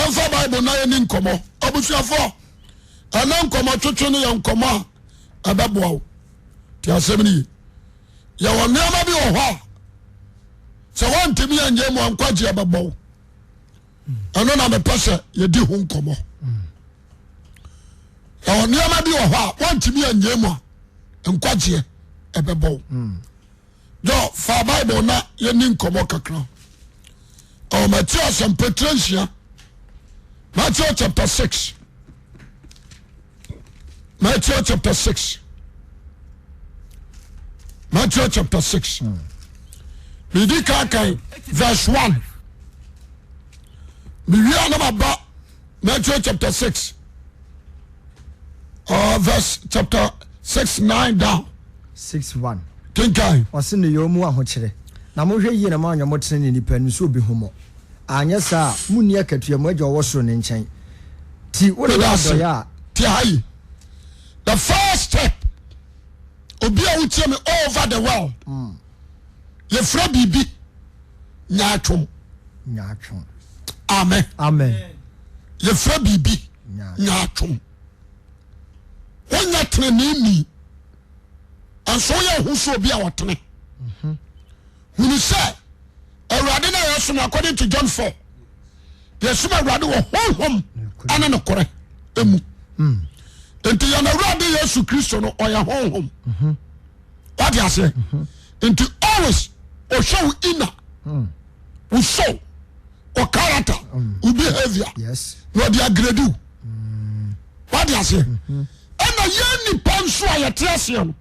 Yɛmfa Bible na yɛni nkɔmmɔ. Abusuafoɔ, ɛnɛ nkɔmmɔ twetwe no yɛ nkɔmmɔ a ɛbɛboa wo. Te asɛm no ye. Yɛwɔ nneɛma bi wɔ hɔ a sɛ woantumi anyɛ mu a nkwagyeɛ bɛbɔ wo. Ɛno na mepɛ sɛ yɛdi ho nkɔmmɔ. Yɛwɔ nneɛma bi wɔ hɔ a woantumi anyɛ mu a nkwagyeɛ ɛbɛbɔ wo. Jɔ fa Bible na yɛni nkɔmmɔ kakra. Ɔ Matthew asɛmpatire nsia. Matthew chapter 6. Matthew chapter 6. Matthew chapter 6. Medi kan kan verse 1. Mewie na maba Matthew chapter 6. Uh, verse chapter 6 9 down. 6 1. Kenkan. Ɔse nneyɔɔ mu ahokyerɛ. Na monhwɛ yie na moanyɛ mo tenenee nnipa anim sɛ obi hu mo. Anyɛ saa a, monni akatua mo Agya a ɔwɔ soro no nkyɛn. Ti, wo na Meda woyɛ ase. adɔeɛ a. Tie ha yi. The first step, obi a wotie me all over the world, yɛfrɛ biribi nyaatwom. Nyaatwom. Amen. Amen. Yɛfrɛ biribi Nyaatwom. nyaatwom. Wonyɛ teneneeni nso woyɛ ho sɛ obi a ɔtene. Hunu sɛ Awurade no a yɛsom according to John 4 yɛsom Awurade wɔ honhom ɛne nokorɛ emu. Nti yɛn Awurade Yesu Kristo no ɔyɛ honhom. Wate aseɛ? Nti always ɔhwɛ wo inner, wo soul, wo character, wo behavior na ɔde agredi wo. Wate aseɛ? Ɛna yɛn nipa nso a yɛte aseɛ no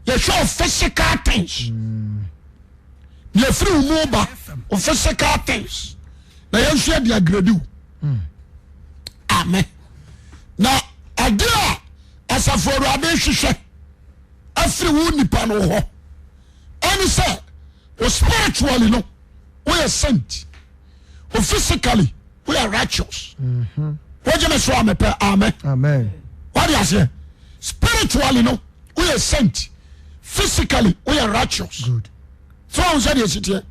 yɛhwɛ wo physical things. Deɛ ɛfiri wo mu ba wo physical things na yɛn nso yɛde agredi wo. Amen. Na adeɛ a asafo Awurade hwehwɛ afiri wo nipa no hɔ ɛne sɛ wo spiritually no woyɛ saint, wo physically woyɛ righteous. Wogye me so a mepɛ amen. Amen. Wade aseɛ spiritually no woyɛ saint, physically woyɛ righteous. Good. So wɔn sɛ deɛ esi teɛ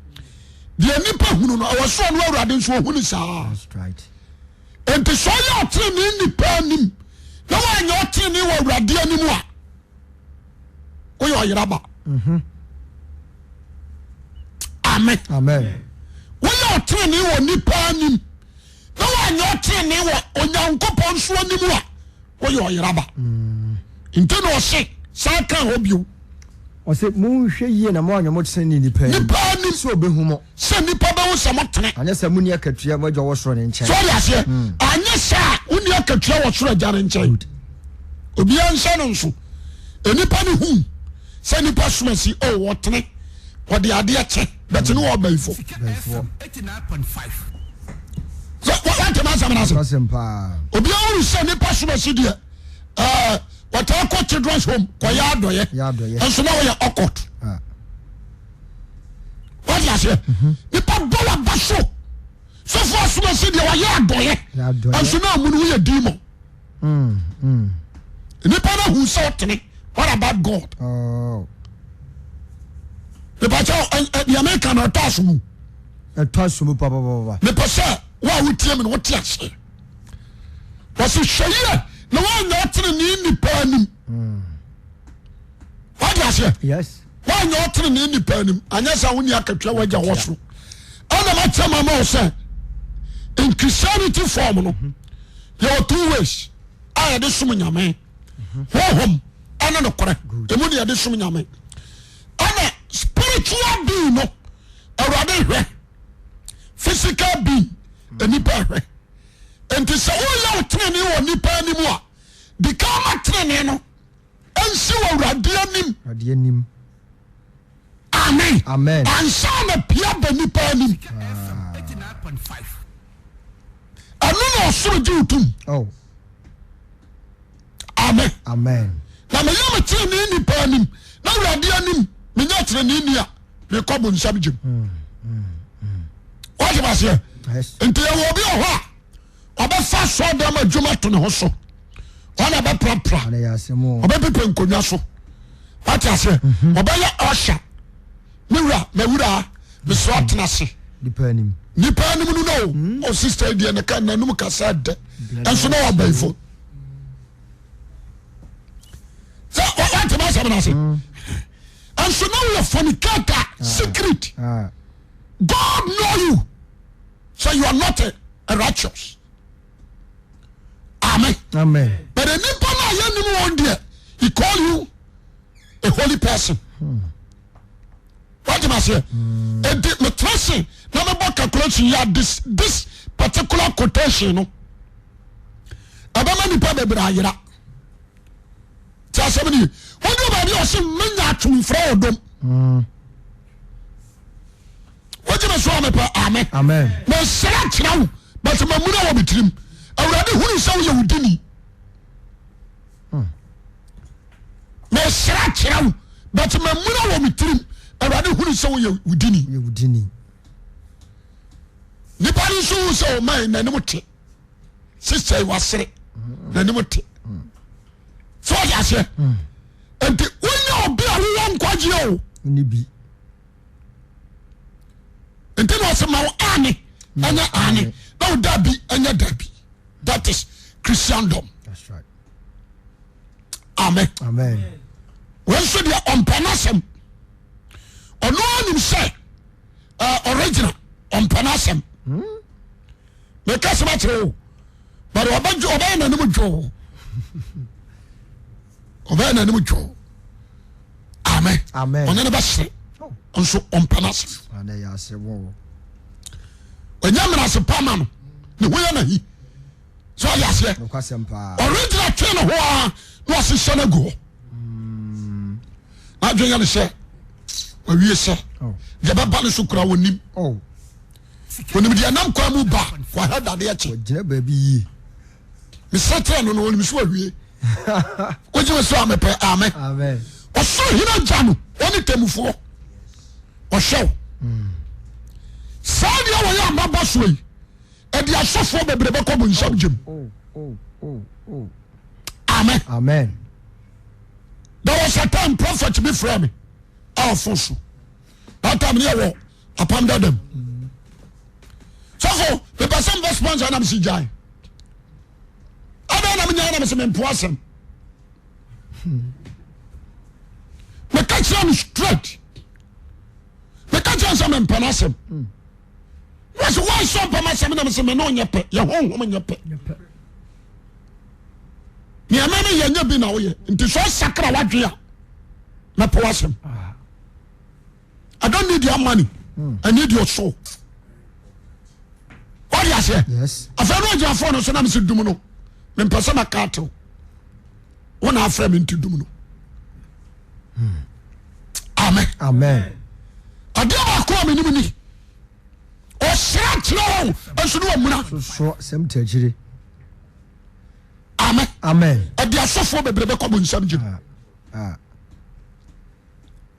deɛ nipa hunu no ɛwɔ so ɔno Awurade nso ohunu saa. That's right. Nti sɛ ɔyɛ ɔtenenee nipa anim na wanyɛ ɔtenenee wɔ Awurade anim a woyɛ ɔyeraba. Amen. Amen. Woyɛ ɔtenenee wɔ nipa anim na wanyɛ ɔtenenee wɔ Onyankopɔn nso anim a woyɛ ɔyeraba. Nti na ɔse saa ka hɔ bio. Ɔse monhwɛ yie na moanyɛ mo tenenee nnipa anim. Nipa anim. Sɛ ɔbɛhu mo. Sɛ nnipa bɛhu sɛ motene. Anyɛ saa monni akatua mo agya ɔwɔ soro no nkyɛn. So ɔde aseɛ? Anyɛ saa a wonni akatua wɔ soro agya no nkyɛn. Obiara nhyɛ no nso. Nnipa no hu sɛ nnipa som asi o oh, wɔtene wɔde adeɛ kyɛ bɛte ne wɔ ɔbayifo. Wɔte ma asɛm no ase. Obiara hunu sɛ nnipa som asi deɛ ɛɛ wɔtaa kɔ children's home kɔyɛ adɔyɛ nso na wɔyɛ ɔkɔt. Ah. Wọ́n aseɛ nipa bɔ wa ba so sɔfo asomasi deɛ wɔyɛ adɔyɛ nso na amu no woyɛ demon. Nipa no hu sɛ ɔtene what about God? Oh. Nipa kyɛ deɛ meka no ɛtɔ aso mu. Ɛtɔ aso mu papapapa. Mepɛ sɛ wo a wotie me no wote aseɛ. Wɔsi hwɛ yie na wɔanyɛ ɔtene ne nipa anim. Wate aseɛ? Yes. Woanyɛ ɔtenenee nnipa anim, anyɛ sɛ wonni akatua w'agya wɔ soro. Ɛna makyɛ ma ma wo sɛ in Christianity form no yɛwɔ two ways a yɛde som Nyame. Honhom ɛne nokorɛ. Emu ne yɛde som Nyame. Ɛna spiritual being no Awurade hwɛ. Physical being nnipa hwɛ. Nti sɛ woyɛ wo tenenee wɔ nnipa anim a, di kan ma tenenee no nsi wɔ Awurade anim. Awurade anim. Amen. Amen. Ansa na pia ba nipa anim. Ɛno na ɔsoro gye wo tom. Oh. Amen. Amen. Na meyɛ me tenenee nipa anim na Awurade anim menyɛ tenenee ni a mekɔ bonsam gyem. Wate maseɛ? Yes. Nti yɛwɔ obi wɔ hɔ a ɔbɛfa asɔɔdan adwuma to ne ho so ɔna bɛprapra ɔbɛpepa nkonnwa so wate aseɛ mhm. ɔbɛyɛ ɔhyɛ me wura mawura mesrɛ ɔtena ase Nipa anim no no hmm. o sister deɛ ne ka n'anum kasa dɛ ɛnso na wabayifo sɛ wantɛm asɛm no ase hmm. ɛnso na woyɛ fornicator ah. secret ah. God know you so you are not a, a righteous amen amen but nipa no a yɛnim wɔn deɛ he call you a holy person. Hmm. Wate maseɛ? Enti metra se na mebɔ calculation yi a this this particular quotation no ɛbɛma nipa bebree ayera. Ti asɛm no ye. Wọ́n dé baabi a ɔsɛ mmenya atwomfrɛ ɔdɔm. Wọ́n gyina so a mepɛ amen. Amen. Mesrɛ kyerɛ wo but mamuna wɔ me tirim. Awurade hunu sɛ woyɛ wo dini. Mesrɛ kyerɛ wo but mamuna wɔ me tirim. Awurade hunu sɛ woyɛ wo dini. Woyɛ wo dini. Nipa no nso hu sɛ ɔman n'anim te. Sista yi wasere n'anim te. Sɛ ɔde aseɛ. Nti wonya obi a wowɔ nkwagyeɛ o. Wonni bi. Nti na ɔsɛ ma wo aane ɛnyɛ aane na wo dabi ɛnyɛ dabi. That is Christendom. That's right. Amen. Amen. Wɔn nso deɛ ɔmpɛ n'asɛm. Ɔno anim sɛ uh, original ɔmpɛ n'asɛm. Hmm? Meka sɛm akyerɛ o. But ɔbɛyɛ n'anim dwoo. Ɔbɛyɛ n'anim dwoo. Amen. Amen. Ɔne ne bɛsere. Oh. Nso ɔmpɛ n'asɛm. Ɔnyɛ mmerase pa ma no. Ne ho yɛ n'ahi. sɛ ɔde aseɛ ɔregyina twe ne ho a na ɔhyehyɛ no agu hɔ mm. na adwene yɛ ne sɛ wawie sɛ oh. deɛ bɛba no so kura wɔnim oh. wɔnim deɛ nam kwan mu ba wahwɛ dadeɛ kye gyina baabi yie mesɛ kyerɛ no no wɔnim so wawie wogye me so a mepɛ amen ɔsoro hene agya no ɔne tɛmufoɔ ɔhwɛ wo mm. saa deɛ wɔyɛ amabɔ soɔ yi ɛde asɔfoɔ bebree bɛkɔ bonsam gyem amen amen there was a time prophet bi frɛ me a ɔfo so that time ne yɛwɔ apam dadam sɔfo mepɛ sɛ mfa sponsor na mesi gyae adɛn na menyae na mesɛ mempo asɛm meka kyerɛ no straight meka kyerɛ no sɛ mempɛ no asɛm Wɔsi wɔn sɔ mpam asɛm nam sɛ mene onyɛ pɛ yɛ honhom nyɛ pɛ. Nneɛma no yɛ nyɛ bi na woyɛ nti sɛ ɔsakra wadwe a mɛpɛ w'asɛm. I don't need your money. Hmm. I need your soul. Wọ́n di aseɛ. Afei ní ọjà fóònù so nam sɛ dum no mempɛ sɛ mɛka atew. Wọ́n na afrɛ mi nti dum no. Hmm. Amen. Amen. Adeɛ baako a menim ni. Ɔsra kyerɛ wɔn nso ne wɔmuna. Soso sɛm te akyire. Amen. Amen. Ɛde asɔfoɔ bebree bɛkɔ bɔ nsɛm gyem. Ah, ah.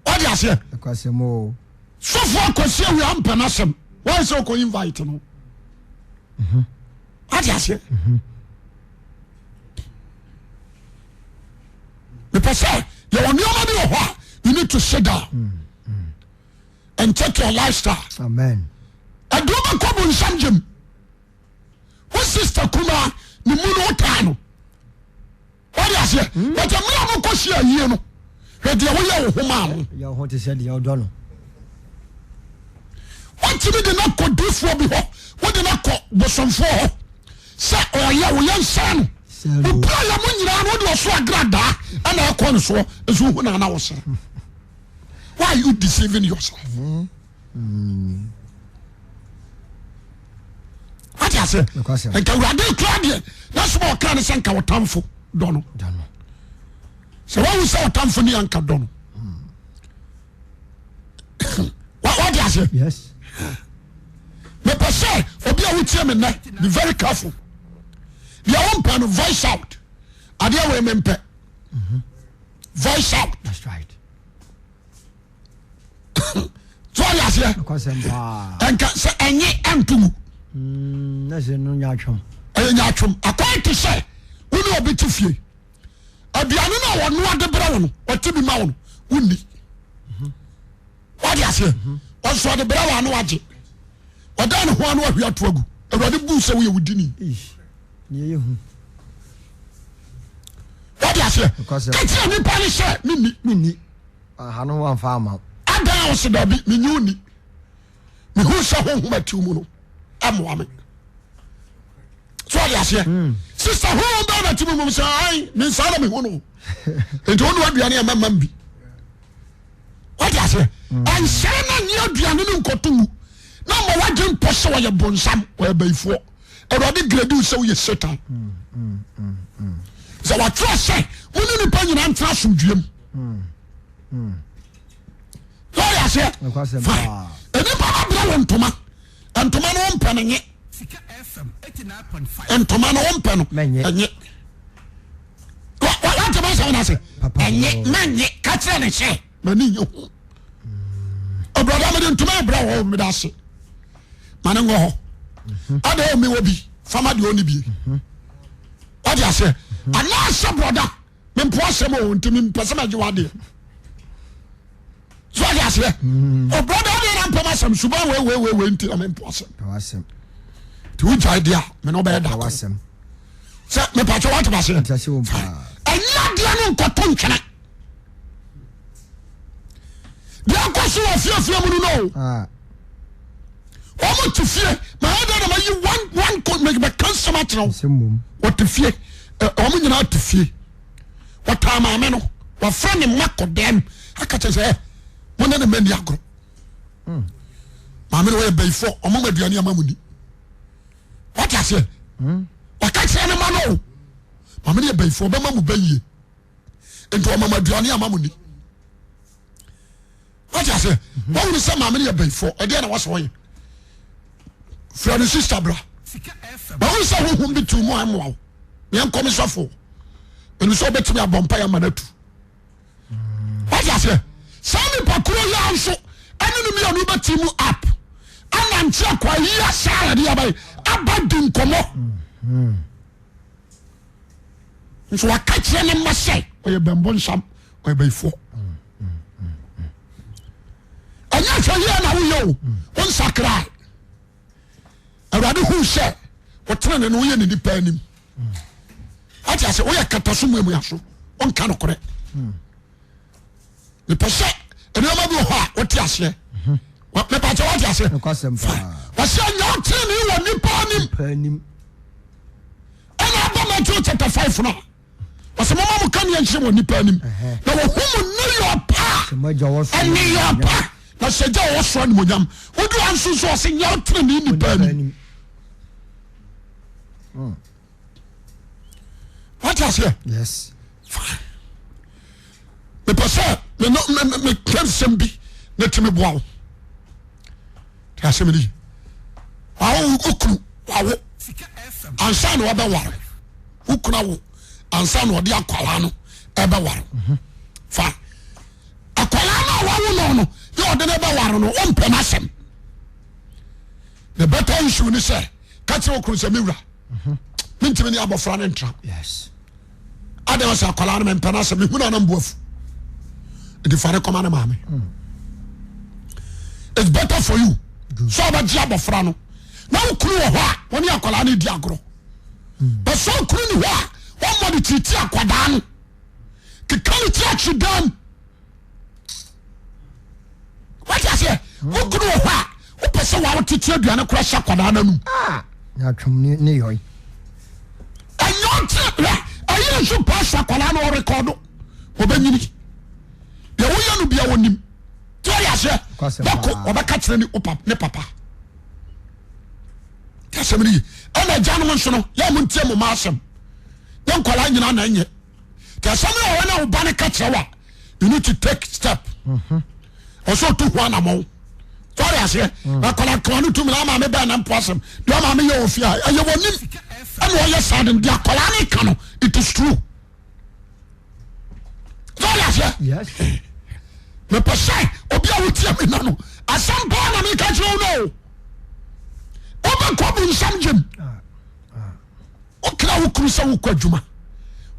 Wọ́n di aseɛ. Ɛkwasɛm o. Sɔfoɔ akɔsi awia mpɛ n'asɛm. Wọ́n sɛ ɔkɔ invite no. Mhm. Wọ́n di aseɛ. Mhm. Mepɛ sɛ yɛwɔ nneɛma bi wɔ hɔ a you need to sit down. Mm, mm. and check your lifestyle. Amen. Ɛde wo bɛkɔ bonsam gyem. Wo sister kumaa ne mu no wotaa no. Wode aseɛ. Hmm. But mmerɛ a mokɔ si ayie no hwɛ deɛ woyɛ wo ho maa no. Yɛ wo ho te sɛ deɛ ɔdɔ no. Wotumi de no akɔ difoɔ bi hɔ, wode no akɔ bosomfoɔ hɔ sɛ ɔyɛ wo yɛ nsa no. Wopira yɛ mo nyinaa no wode ɔso agradaa ɛna ɛkɔ no soɔ nso wohu na ana wo sere. Why are you deceiving yourself? Wate ase? Nka awurade kura deɛ na soma ɔka ne sɛ nka ɔtamfo dɔ no. Sɛ wahu sɛ ɔtamfo ne anka dɔ no. Wate ase? Yes. Mepɛ sɛ obi a wotie me nnɛ be very careful. Deɛ wompɛ no voice out. Adeɛ wei mempɛ. Voice out. That's right. So ɔde aseɛ. Nka sɛ ɛnye ɛnto mu. Mm, ɛyɛ nyaatwom. Akwan te sɛ wo ne obi te fie. Aduane no a wɔnoa de brɛ wo no, ɔte bi ma wo no, wonni. Wade aseɛ. Ɔnso ɔde brɛ wo ano agye. Ɔdan ne ho ano ahwi ato agu. Awurade buu sɛ woyɛ wo dini. Wode aseɛ? Ka kyerɛ nipa ne sɛ menni. Menni. Aha no wamfa ama wo. Adan a ɔsɛ daabi menyi wo ni. Mehu sɛ honhom atiw mu no ɛmmoa me. So ɔde aseɛ? Hmm. Sista honhom bɛɛ na ti mu mu sɛ ai me nsa na mehu no. Nti wo ne aduane a mɛma bi. Wate aseɛ? Ɛnsɛe na nyɛ aduane no nkɔto mu na ma wagye mpɔ sɛ ɔyɛ bonsam, ɔyɛ bayifoɔ. Awurade grade wo sɛ woyɛ Satan. Sɛ watwerɛ sɛ mo ne nipa nyinaa ntena asomdwoeɛ mu. Wate aseɛ? Fine. Nnipa bɛbrɛ wo ntoma. Ntoma no wompɛ no nye. Ntoma no wompɛ no ɛnye. Wate ma sɛ wona se ɛnye mɛnye ka kyerɛ ne sɛ m'ani nye ho. Ɔbrɔda mede ntoma ɛbrɛ wɔ mede ase ma ne ngɔ hɔ. Ada o mewɔ bi fama deɛ ɔne bie. Wate aseɛ anaasɛ brɔda mempo asɛm o nti mempɛ sɛ mɛgye wadeɛ. So wate aseɛ ɔbrɔda wodeɛ na mpɛm asɛm suban weiweiwei nti na mempo asɛm. Nti wogyae deɛ a mene wobɛyɛ da ko. Sɛ mepatwɛ wate maseɛ ɛnyɛ adeɛ no nkɔto ntwene deɛ akɔ so wɔ fiefie mu no no ah. wɔn te fie ma yɛ dɛ na ma yi one one ko mɛka nsɛm akyerɛ wo wɔte fie wɔn nyinaa te fie wɔtaa maame no wɔfrɛ ne mma kɔ dɛm aka kyerɛ sɛ ɛ mo ne ne mma ni agorɔ hmm. maame no wɔyɛ bɛyifo wɔn ma aduane ama mu ni. Wate aseɛ? Waka kyerɛ ne ma no o. Maame no yɛ bɛyifoɔ, ɔbɛma mo bɛyie. Nti ɔma mo aduane ama mo ni. Wate aseɛ? Wahunu sɛ maame no yɛ bɛyifoɔ, ɛdeɛ na wasɛ ɔyɛ. Frɛ no sista bra. Wahunu sɛ honhom bi tu mu a ɛmmoa wo. Yɛnkɔ me sɔfo. Ɛnim sɛ ɔbɛtumi abɔ mpaeɛ ama no atu. Wate aseɛ? Saa nipa koro yi ara nso ɛne no mmienu bɛti mu app anante akɔ ayi asaa yɛde aba yi aba di nkɔmmɔ nso waka kyerɛ ne mma sɛ ɔyɛ bɛnbɔ nsam ɔyɛ bɛyifoɔ ɛnyɛ hwɛ yie na woyɛ o wo nsakra Awurade hu sɛ ɔtene no woyɛ ne nipa anim ate ase woyɛ kata so muamua so wonka nokorɛ mepɛ sɛ nneɛma bi wɔ hɔ a wote aseɛ mepɛ sɛ wote aseɛ wɔsɛ nyɛ wotene wɔ nipa anim ɛna aba Matthew chapter 5 no wɔsɛ moma mo kaneɛ nhyɛ wɔ nnipa anim na wɔhu mo nneyɔɔ pa nneyɔɔ pa na sɛ gya ɔwɔ soro animonyam wodi wa nso nso ɔsɛ nyɛ wotenene nnipa anim hmm. wate aseɛ yes fine mepɛ sɛ meka nsɛm bi na tumi boa wo te asɛm no yi wawo wo kunu wawo ansa na wɔbɛware wo kunu awo ansa na ɔde akwalaa no ɛbɛware mhm. fa akwalaa no a wawo no no yɛ ɔde no ɛbɛware no wompɛ no asɛm the better issue ni sɛ ka kyerɛ wo kunu sɛ me wura mhm. mentumi ne abɔfra no ntra adɛn ɔsɛ akwadaa no mempɛ no asɛ mehu no ana mboafu nti fa ne kɔma ne maame hmm. it's better for you sɛ ɔbɛgye abɔfra no na wo kunu wɔ hɔ a wɔne akwadaa no di agorɔ hmm. but sɛ okunu ni hɔ a wɔmmɔ de kyirikyi akwadaa no keka ne ti akyi dam wate aseɛ wo kunu wɔ hɔ a wopɛ sɛ wawo tete aduane kora hyɛ akwadaa no anum ah, nyatwom ne yɔe ɛnyɛ ɔte hwɛ ɛyɛ nso paa sɛ akwadaa no ɔrekɔdo ɔbɛnyini deɛ woyɛ no bia wɔnim tí ɔyɛ aseɛ bɛko ɔbɛka kyerɛ ne papa tí asɛm no yi ɛna agya nom nso no yɛ mo ntie mo ma asɛm yɛ nkwadaa nyinaa na ɛnyɛ tí asɛm no ɔwɔ na ɔba no ka kyerɛ wa you need to take step ɔsɛ ɔtu ho anamɔn tɔre aseɛ mm. na akwadaa kama no tumi na amaame bɛn na mpo asɛm deɛ ɔmaame yɛ wɔ fie a ɛyɛ wɔ nim ɛna ɔyɛ saa de deɛ akwadaa no ka no it is true tɔre aseɛ mepɛ sɛ obi a wotia me na no asɛm paa na meka kyerɛ wo no wobɛkɔ bu nsɛm gyem ah, ah. Wokra wo kunu sɛ wokɔ adwuma,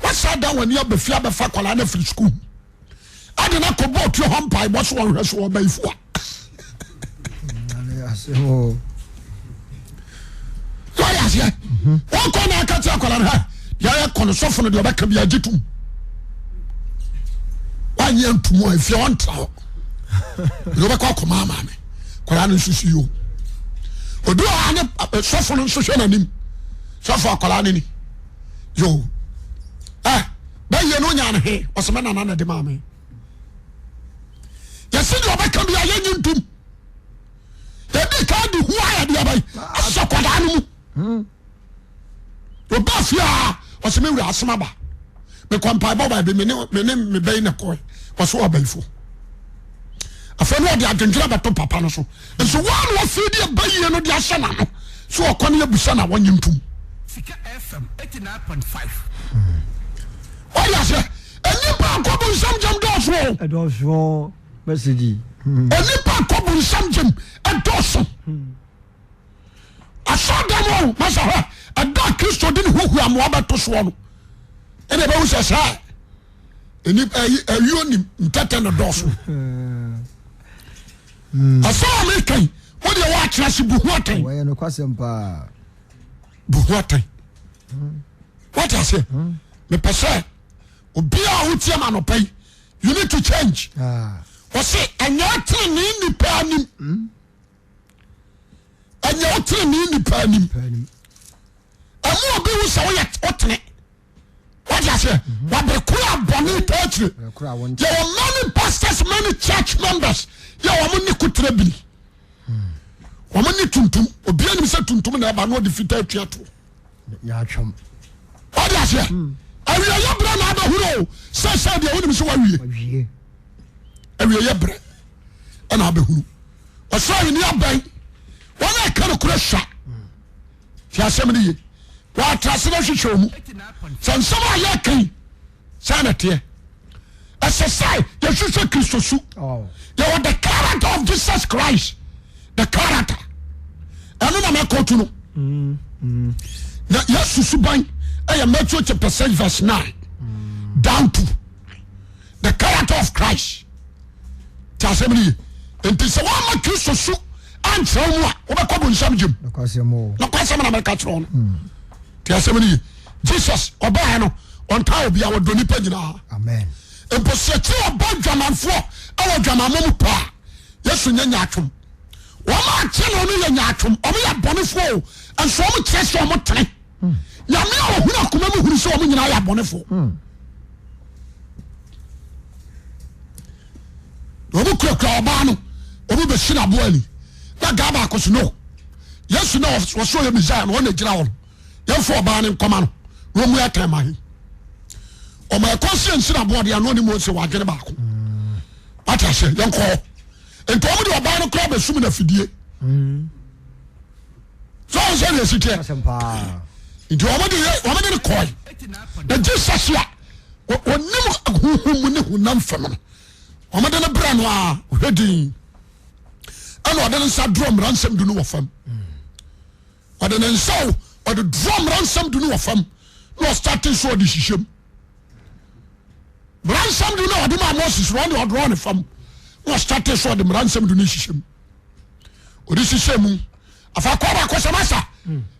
woasa dan w'ani aba fie abɛfa akwadaa no afiri sukuu ade no akɔbɔ otuo hɔ mpaebɔ so wɔnhwɛ so wɔbayifo a. aseɛ wɔkɔ na aka kyerɛ akwadaa no ha deɛ ayɛ kɔ no sɔfo no deɛ ɔbɛka bi agye tom wanyɛ ntom a efie ɔntra hɔ deɛ ɔbɛkɔ akɔma amaame akwadaa no nso si yio obi wɔ ha ne sɔfo no nso hwɛ n'anim sɔfo akwadaa no ni yoo ɛ bɛyɛ no nya ne he ɔsɛ mɛ nana na de maame yɛsi deɛ ɔbɛka bi a yɛnyi ntom. Yɛdi kan de hu ayɛ deɛ bɛyi ahyɛ kwadaa no mu. Ɔba fie a ɔsɛ me wura asɛm aba. Mekɔ mpaebɔ baabi me ne me ne me bɛyi na kɔɛ ɔsɛ ɔbɛyifo. Afei na ɔde adwendwene abɛto papa no so. Nso wɔn na wɔfiri de ɛbɛyie no de ahyɛ n'ano so ɔkɔ no yɛbusa na wɔnye ntom. Sika FM 89.5. Wɔde aseɛ nnipa akɔ bonsam gyam dɔɔso o. Ɛdɔɔso. Message. Onipa kɔ bonsam gyem ɛdɔɔso. Asɔɔdan mu o masa hɔ ɛda a Kristo de ne huhua amoa bɛto soɔ no ɛna ɛbɛhu sɛ sɛ nipa ayuo nim ntɛtɛ na dɔɔso. Asɛm a meka yi wo deɛ woatena ase bu ho atɛn. Wɔyɛ nokwasɛm paa. Bu ho atɛn. Wate aseɛ? Mepɛ sɛ obiara a wotie ma anɔpa yi you need to change wɔsi ɛnyɛ ɔtene nipa anim ɛnyɛ ɔtene nipa anim ɛmu obi wu sɛ woyɛ ɔtene wɔde aseɛ wabere koro a bɔne taa akyire yɛwɔ many pastors many church members yɛ wɔn ne kotere bini wɔn ne tuntum obi anim sɛ tuntum na ɛba na ɔde fitaa tua to. Nyaatwom. Wode aseɛ? Hmm. Awieɛ berɛ na abɛhunu o sɛ sɛ deɛ wonim sɛ wawie. Awieɛ berɛ ɛna abɛhunu. Ɔsoro ahenni abɛn. Wɔn a ɛka nokorɛ sua. Ti asɛm no ye. Wɔatra ase no hwehwɛ mu. Sɛ nsɛm a yɛka yi saa na ɛteɛ. Ɛsɛ sɛ yɛhwehwɛ Kristo su. Oh. Yɛwɔ the character of Jesus Christ. The character. Ɛno na mɛkɔtu no. Mm. Na Yesu suban ɛyɛ Matthew chapter 6 verse 9 mm. down to the character of Christ. Ti asɛm no ye. Nti sɛ wɔama Kristo su ankyerɛ wo mu a wobɛkɔ bonsam gyem. Nokwasɛm na mɛka kyerɛ wo no. Mm. Ti asɛm no ye. Jesus ɔbaeɛ no ɔntaa obia ɔdɔ nipa nyinaa. Mpo sɛ yɛkyerɛ ɔba adwamanfoɔ ɛwɔ adwamammɔ mu paa Yesu nyɛ nyaatwom. Wɔn a akye no no yɛ nyaatwom. Wɔn yɛ abɔnefoɔ o. Nso wɔn kyerɛ sɛ wɔn tene. Nyame a ɔhunu akoma mu hunu sɛ wɔn nyinaa yɛ abɔnefoɔ. Wɔn kurakura ɔbaa no wɔn bɛsi no aboa ani na gaa baako so no Yesu na wɔsɛ ɔyɛ Messiah no wɔn na gyina hɔ no. Yɛmfa ɔbaa no nkɔma no na ɔmu atɛn ma he. Ɔma ɛkɔ si nsi na boɔ deɛ ano ne Mose wɔ adwene baako. Wate aseɛ yɛnkɔ hɔ. Nti wɔn de ɔbaa no koraa bɛsum no afidie. So wɔn sɛ deɛ si teɛ. Nti wɔn de wɔn de no kɔɛ. Na Jesus a ɔnim huhu mu ne hunam fam no wɔn de no brɛ no a ɔhwɛ din ɛna ɔde ne nsa dorɔ mmara nsɛm du no wɔ fam. Ɔde ne nsa o, ɔde draw mmara nsɛm du no wɔ fam na ɔstate so ɔde hyehyɛ mu. Mmara nsɛm du no a ɔde maa Moses no ɔde ɔdraw ne fam na ɔstate so ɔde mmara nsɛm du no hyehyɛ mu. Ɔde hyehyɛ mu. Afa kɔ baako sɛ masa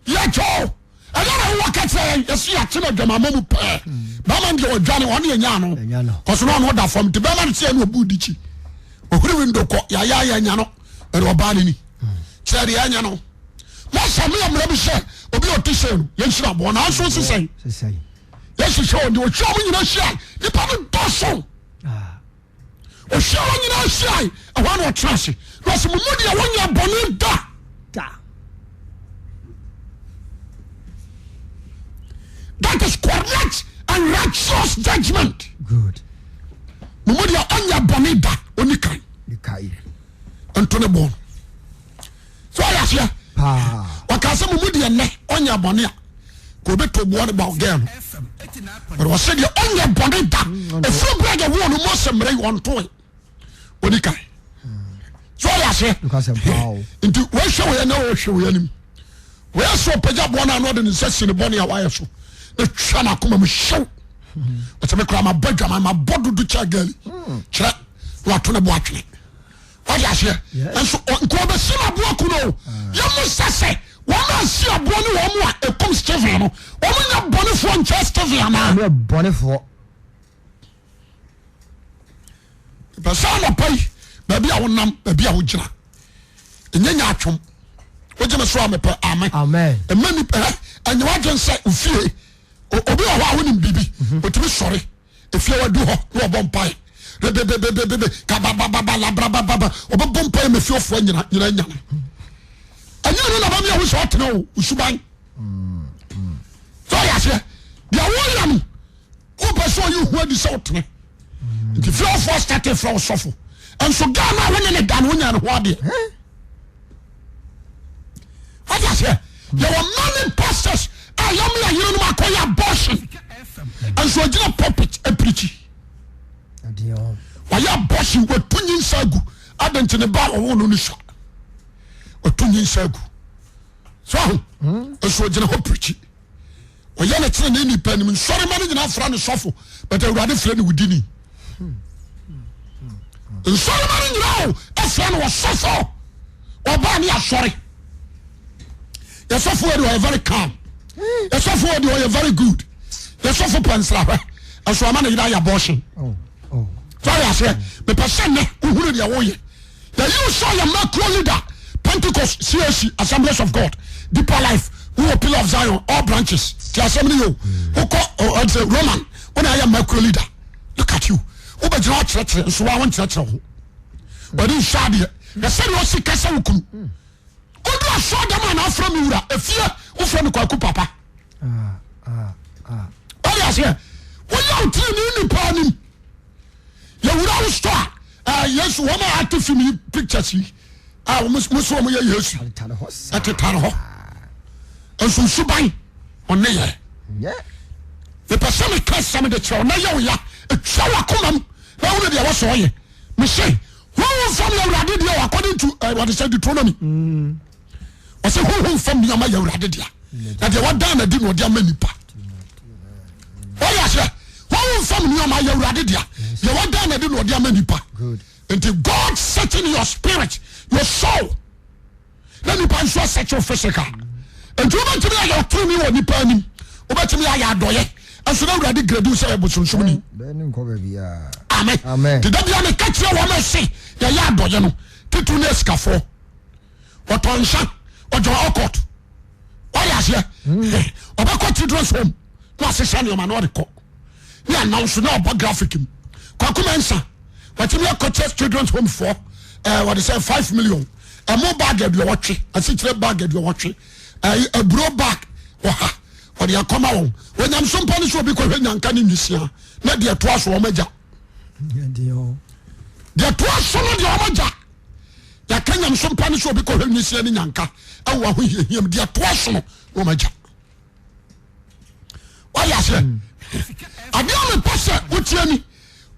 yɛ kyɛw ɛdɛ na wowɔ ka kyerɛ yɛn yɛsi yɛakye no adwamammɔ mu pɛɛ bɛrima no deɛ ɔdwane ɔne ɛnya no kɔso na ɔno ɔda fam nti bɛrima no sɛ ɛne ɔbu di kyi ɔhuri window kɔ yɛayɛ ayɛ anya no ɛde ɔbaa no ni kyerɛ deɛ ɛnyɛ no masa me mmara bi sɛ obi a ɔte sɛ no yɛnhyira aboɔ nanso sesɛn yɛhyehyɛ wɔn deɛ ɔhyia wɔn nyinaa hyia nipa no dɔso ɔhyia wɔn nyinaa hyia ɛhɔ na ɔtena ase na ɔsɛ mo mu deɛ wɔnyɛ bɔne da that is correct and righteous judgment good mo mu deɛ ɔnyɛ bɔne da ɔni kan nto ne bɔn so ɔyɛ aseɛ ɔka sɛ mo mu deɛ nnɛ ɔnyɛ bɔne a ka obi to boɔ no ba ɔgɛɛ no but ɔsɛ deɛ ɔnyɛ bɔne da ɛfiri berɛ deɛ wɔɔ no Mose mmerɛ yi ɔntoe ɔni kan so ɔyɛ aseɛ nti wɔhwɛ wɔ yɛ na wɔhwɛ wɔ yɛ anim wɔyɛ sɛ ɔpagya boɔ no ano ɔde ne nsa si ne bɔne a wayɛ so na twa n'akoma mu hyew ɔsɛ me koraa mabɔ adwaman mabɔ dodo kyɛ gali kyerɛ na wato ne bo atwene wade aseɛ nso nka ɔbɛsi no aboa ku no yɛmu sɛ sɛ. Wɔn a si aboɔ ne wɔn a ɛkum Stephen no, wɔn nyɛ bɔnefoɔ nkyɛn Stephen anaa? Wɔn yɛ bɔnefoɔ. Pɛ sɛ anɔpa yi, baabi a wonam, baabi a wogyina, ɛnyɛ nya atwom. Wogye me so a mepɛ amen. Amen. Ɛma nipa ɛ ɛnyɛ wadwen sɛ ofie obi wɔ hɔ a wonim biribi, mhm. otumi sɔre efie wadu hɔ na ɔbɔ mpae bebebebebe kabababa labrababa ɔbɛbɔ mpae ma efiefoɔ nyina nyina nyana. Ɛnyɛ no na bɛmi ahu sɛ ɔtena o osuban. Sɛ ɔyɛ aseɛ deɛ wɔyɛ no wopɛ sɛ ɔyi ho adi sɛ wotene nti fiefoɔ starte frɛ wo sɔfo nso gaa no a wone ne da no wonya ne ho adeɛ wate aseɛ yɛwɔ many pastors a yɛme ayerenom akɔyɛ abortion nso ɔgyina pulpit apirikyi wayɛ abortion watu nyinsa agu adɛn nti ne ba a ɔwo no no sua watu nyinsa agu so aho nso ɔgyina hɔ pirikyi ɔyɛ ne tenenee nipa anim nsɔrema no nyinaa fra ne sɔfo but awurade frɛ ne wudini nsɔrema no nyinaa o ɛfrɛ no ɔsɔfo ɔbaa ne asɔre yɛsɔfo yɛ de ɔyɛ very calm yɛsɔfo yɛ de ɔyɛ very good yɛsɔfo pɛ nsrahwɛ ɛso ama ne yere ayɛ abortion sɛ ɔyɛ aseɛ mepɛ sɛ nnɛ wohunu deɛ woyɛ Yɛyi wo sɛ ɔyɛ macro leader Pentecost CAC Assemblies of God Deeper Life wowɔ Pillar of Zion all branches ti asɛm no yɛ o wokɔ ɔsɛ Roman wona ayɛ macro leader look at you wobɛgyina ɔkyerɛkyerɛ nso wa wonkyerɛkyerɛ ho wɔde nhyɛ adeɛ na sɛdeɛ ɔsi kasa wo kunu wodu asɔ dɛm a na afrɛ me wura efie wofrɛ me kwaku papa ɔde aseɛ woyɛ wo tiri ne nipa anim yɛwura wo store a yesu wɔn a ate film yi pictures yi a wɔn mo so wɔn yɛ yesu ɛtetare hɔ nso nsuban ɔne yɛ mepɛ sɛ meka sɛm de kyerɛ na yɛ wo ya ɛtwa wakoma mu na wone deɛ wɔsɔ ɔyɛ mese honhom fam yɛ awurade deɛ according to uh, wɔde sɛ Deuteronomy mm. ɔsɛ honhom fam nneɛma yɛ awurade dea na deɛ wadan na di na ɔde ama nipa wɔyɛ aseɛ honhom fam nneɛma yɛ awurade dea deɛ wadan na di na ɔde ama nipa nti God searching your spirit your soul na nipa nso asɛkye wo physical nti wobɛtumi ayɛ ɔtene wɔ nipa anim wobɛtumi ayɛ adɔyɛ ɛso na awurade gradu sɛ yɛ bosonsom ni amen te da bia meka kyerɛ wɔn ɛse yɛyɛ adɔyɛ no titiri ne asikafoɔ ɔtɔ nsa ɔjɔ ɔkɔt ɔyɛ aseɛ ɔbɛkɔ children's home na ɔsesa nneɛma na ɔde kɔ ne announce na ɔbɔ graphic mu kwakuma nsa wɔtumi akɔkyɛ children's home foɔ ɛɛ wɔde sɛ 5 million ɛmo bag 80 asikyerɛ bag 80 ɛɛ aburo bag 100 ɔde akɔma wɔn wɔnyam so mpa ne so obi kɔhwɛ nyanka ne nwisia na deɛ toa so wɔn agya deɛ toa so no deɛ wɔn agya. Yɛaka nyamesom pa no sɛ obi kɔhwɛ nwisiaa ne nyanka ɛwɔ ahohiahia mu deɛ toa so no na ɔma gya wayɛ aseɛ hmm. Adeɛ a mepɛ sɛ wotie ni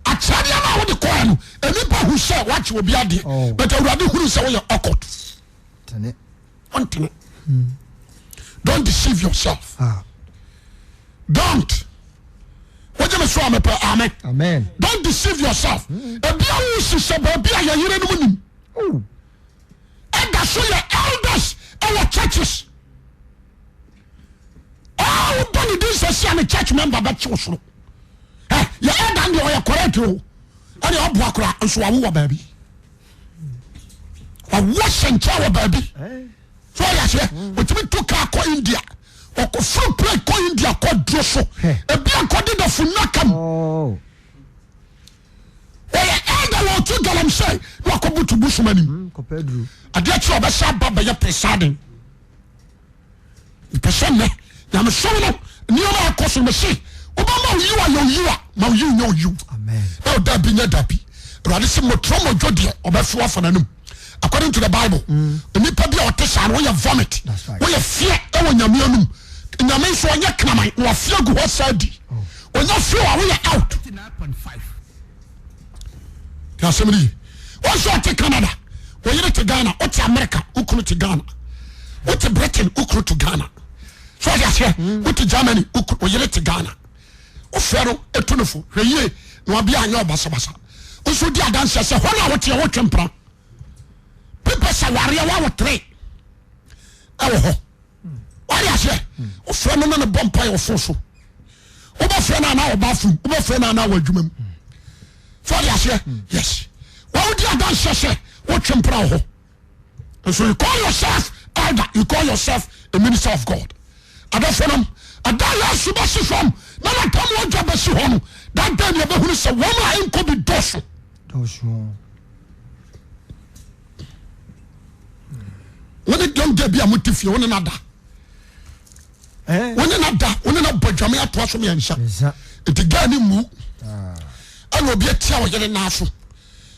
akyerɛdeɛ no a wode kɔɛ no nnipa hu sɛ woakye obi adeɛ oh. But awurade hunu sɛ woyɛ awkward ɔntene hmm. Don't deceive yourself ah. Don't wogye me so a mepɛ amen. Don't deceive yourself hmm. Ebi a wohyehyɛ baabi a yɛyere nom nim oh. Ɛda so yɛ elders ɛwɔ churches a wobɔ ne din sɛ sia ne church member bɛkyew soro yɛ elder deɛ ɔyɛ correct o ɛne ɔboa koraa nso wawo wɔ baabi wawo hyɛ nkyɛn wɔ baabi so ɔyɛ aseɛ ɔtumi tu kaa kɔ India ɔkɔforo plane kɔ India kɔ duro so ebi akɔde da funaka mu oh. Ɔyɛ elder wɔ ɔtu galamsey na wakɔ butu bosom anim hmm, adeɛ kyerɛ ɔbɛsɛ aba bɛyɛ presiding mpɛ sɛ nnɛ nyamesom no nneɛma akɔ so mese wobɛma oyiw ayɛ oyiw a ma oyiw nyɛ oyiw na ɔda bi nyɛ da bi awurade sɛ mɔturo mɔdwo deɛ ɔbɛfe wafa n'anom according to the bible mm. nipa bi a ɔte saa no woyɛ vomit woyɛ feɛ ɛwɔ nyame anum nyame nso ɔnyɛ kraman na wafeɛ gu hɔ saa di oh. ɔnya feɛ a woyɛ out asɛm no ye wɔn nso ɔte Canada wɔyere te Ghana wote America wokunu te Ghana wote Britain wokunu te Ghana so ɔde aseɛ mm. wote Germany wɔyere te Ghana wofrɛ no etu no fo hwɛ yie na wabea anyɛ ɔbasabasa nso di adanseɛ sɛ hɔ no a woteɛ wotwe mpena pepɛ sɛ wareɛ wawo tere ɛwɔ hɔ. Wade aseɛ wofrɛ no ne ne bɔ mpa yɛ ɔfo so wobɛfrɛ no anaa wɔ bathroom wobɛfrɛ no anaa wɔ adwuma mu so wade aseɛ yes wawodi adanseɛ sɛ wotwe mpena wɔ hɔ and so you call yourself elder you call yourself a minister of God adɔfo nom ɛda Yesu bɛsi fam na natam ɔdwa bɛsi hɔ no that day ne yɛbɛhunu sɛ wɔn a ɛnkɔ bi dɔso wone young girl bi a mote fie wone no ada wone no ada wone no bɔ adwame atoa so mmiɛnsa nti girl ne mmu ah. ɛna obi atia wo yere naa so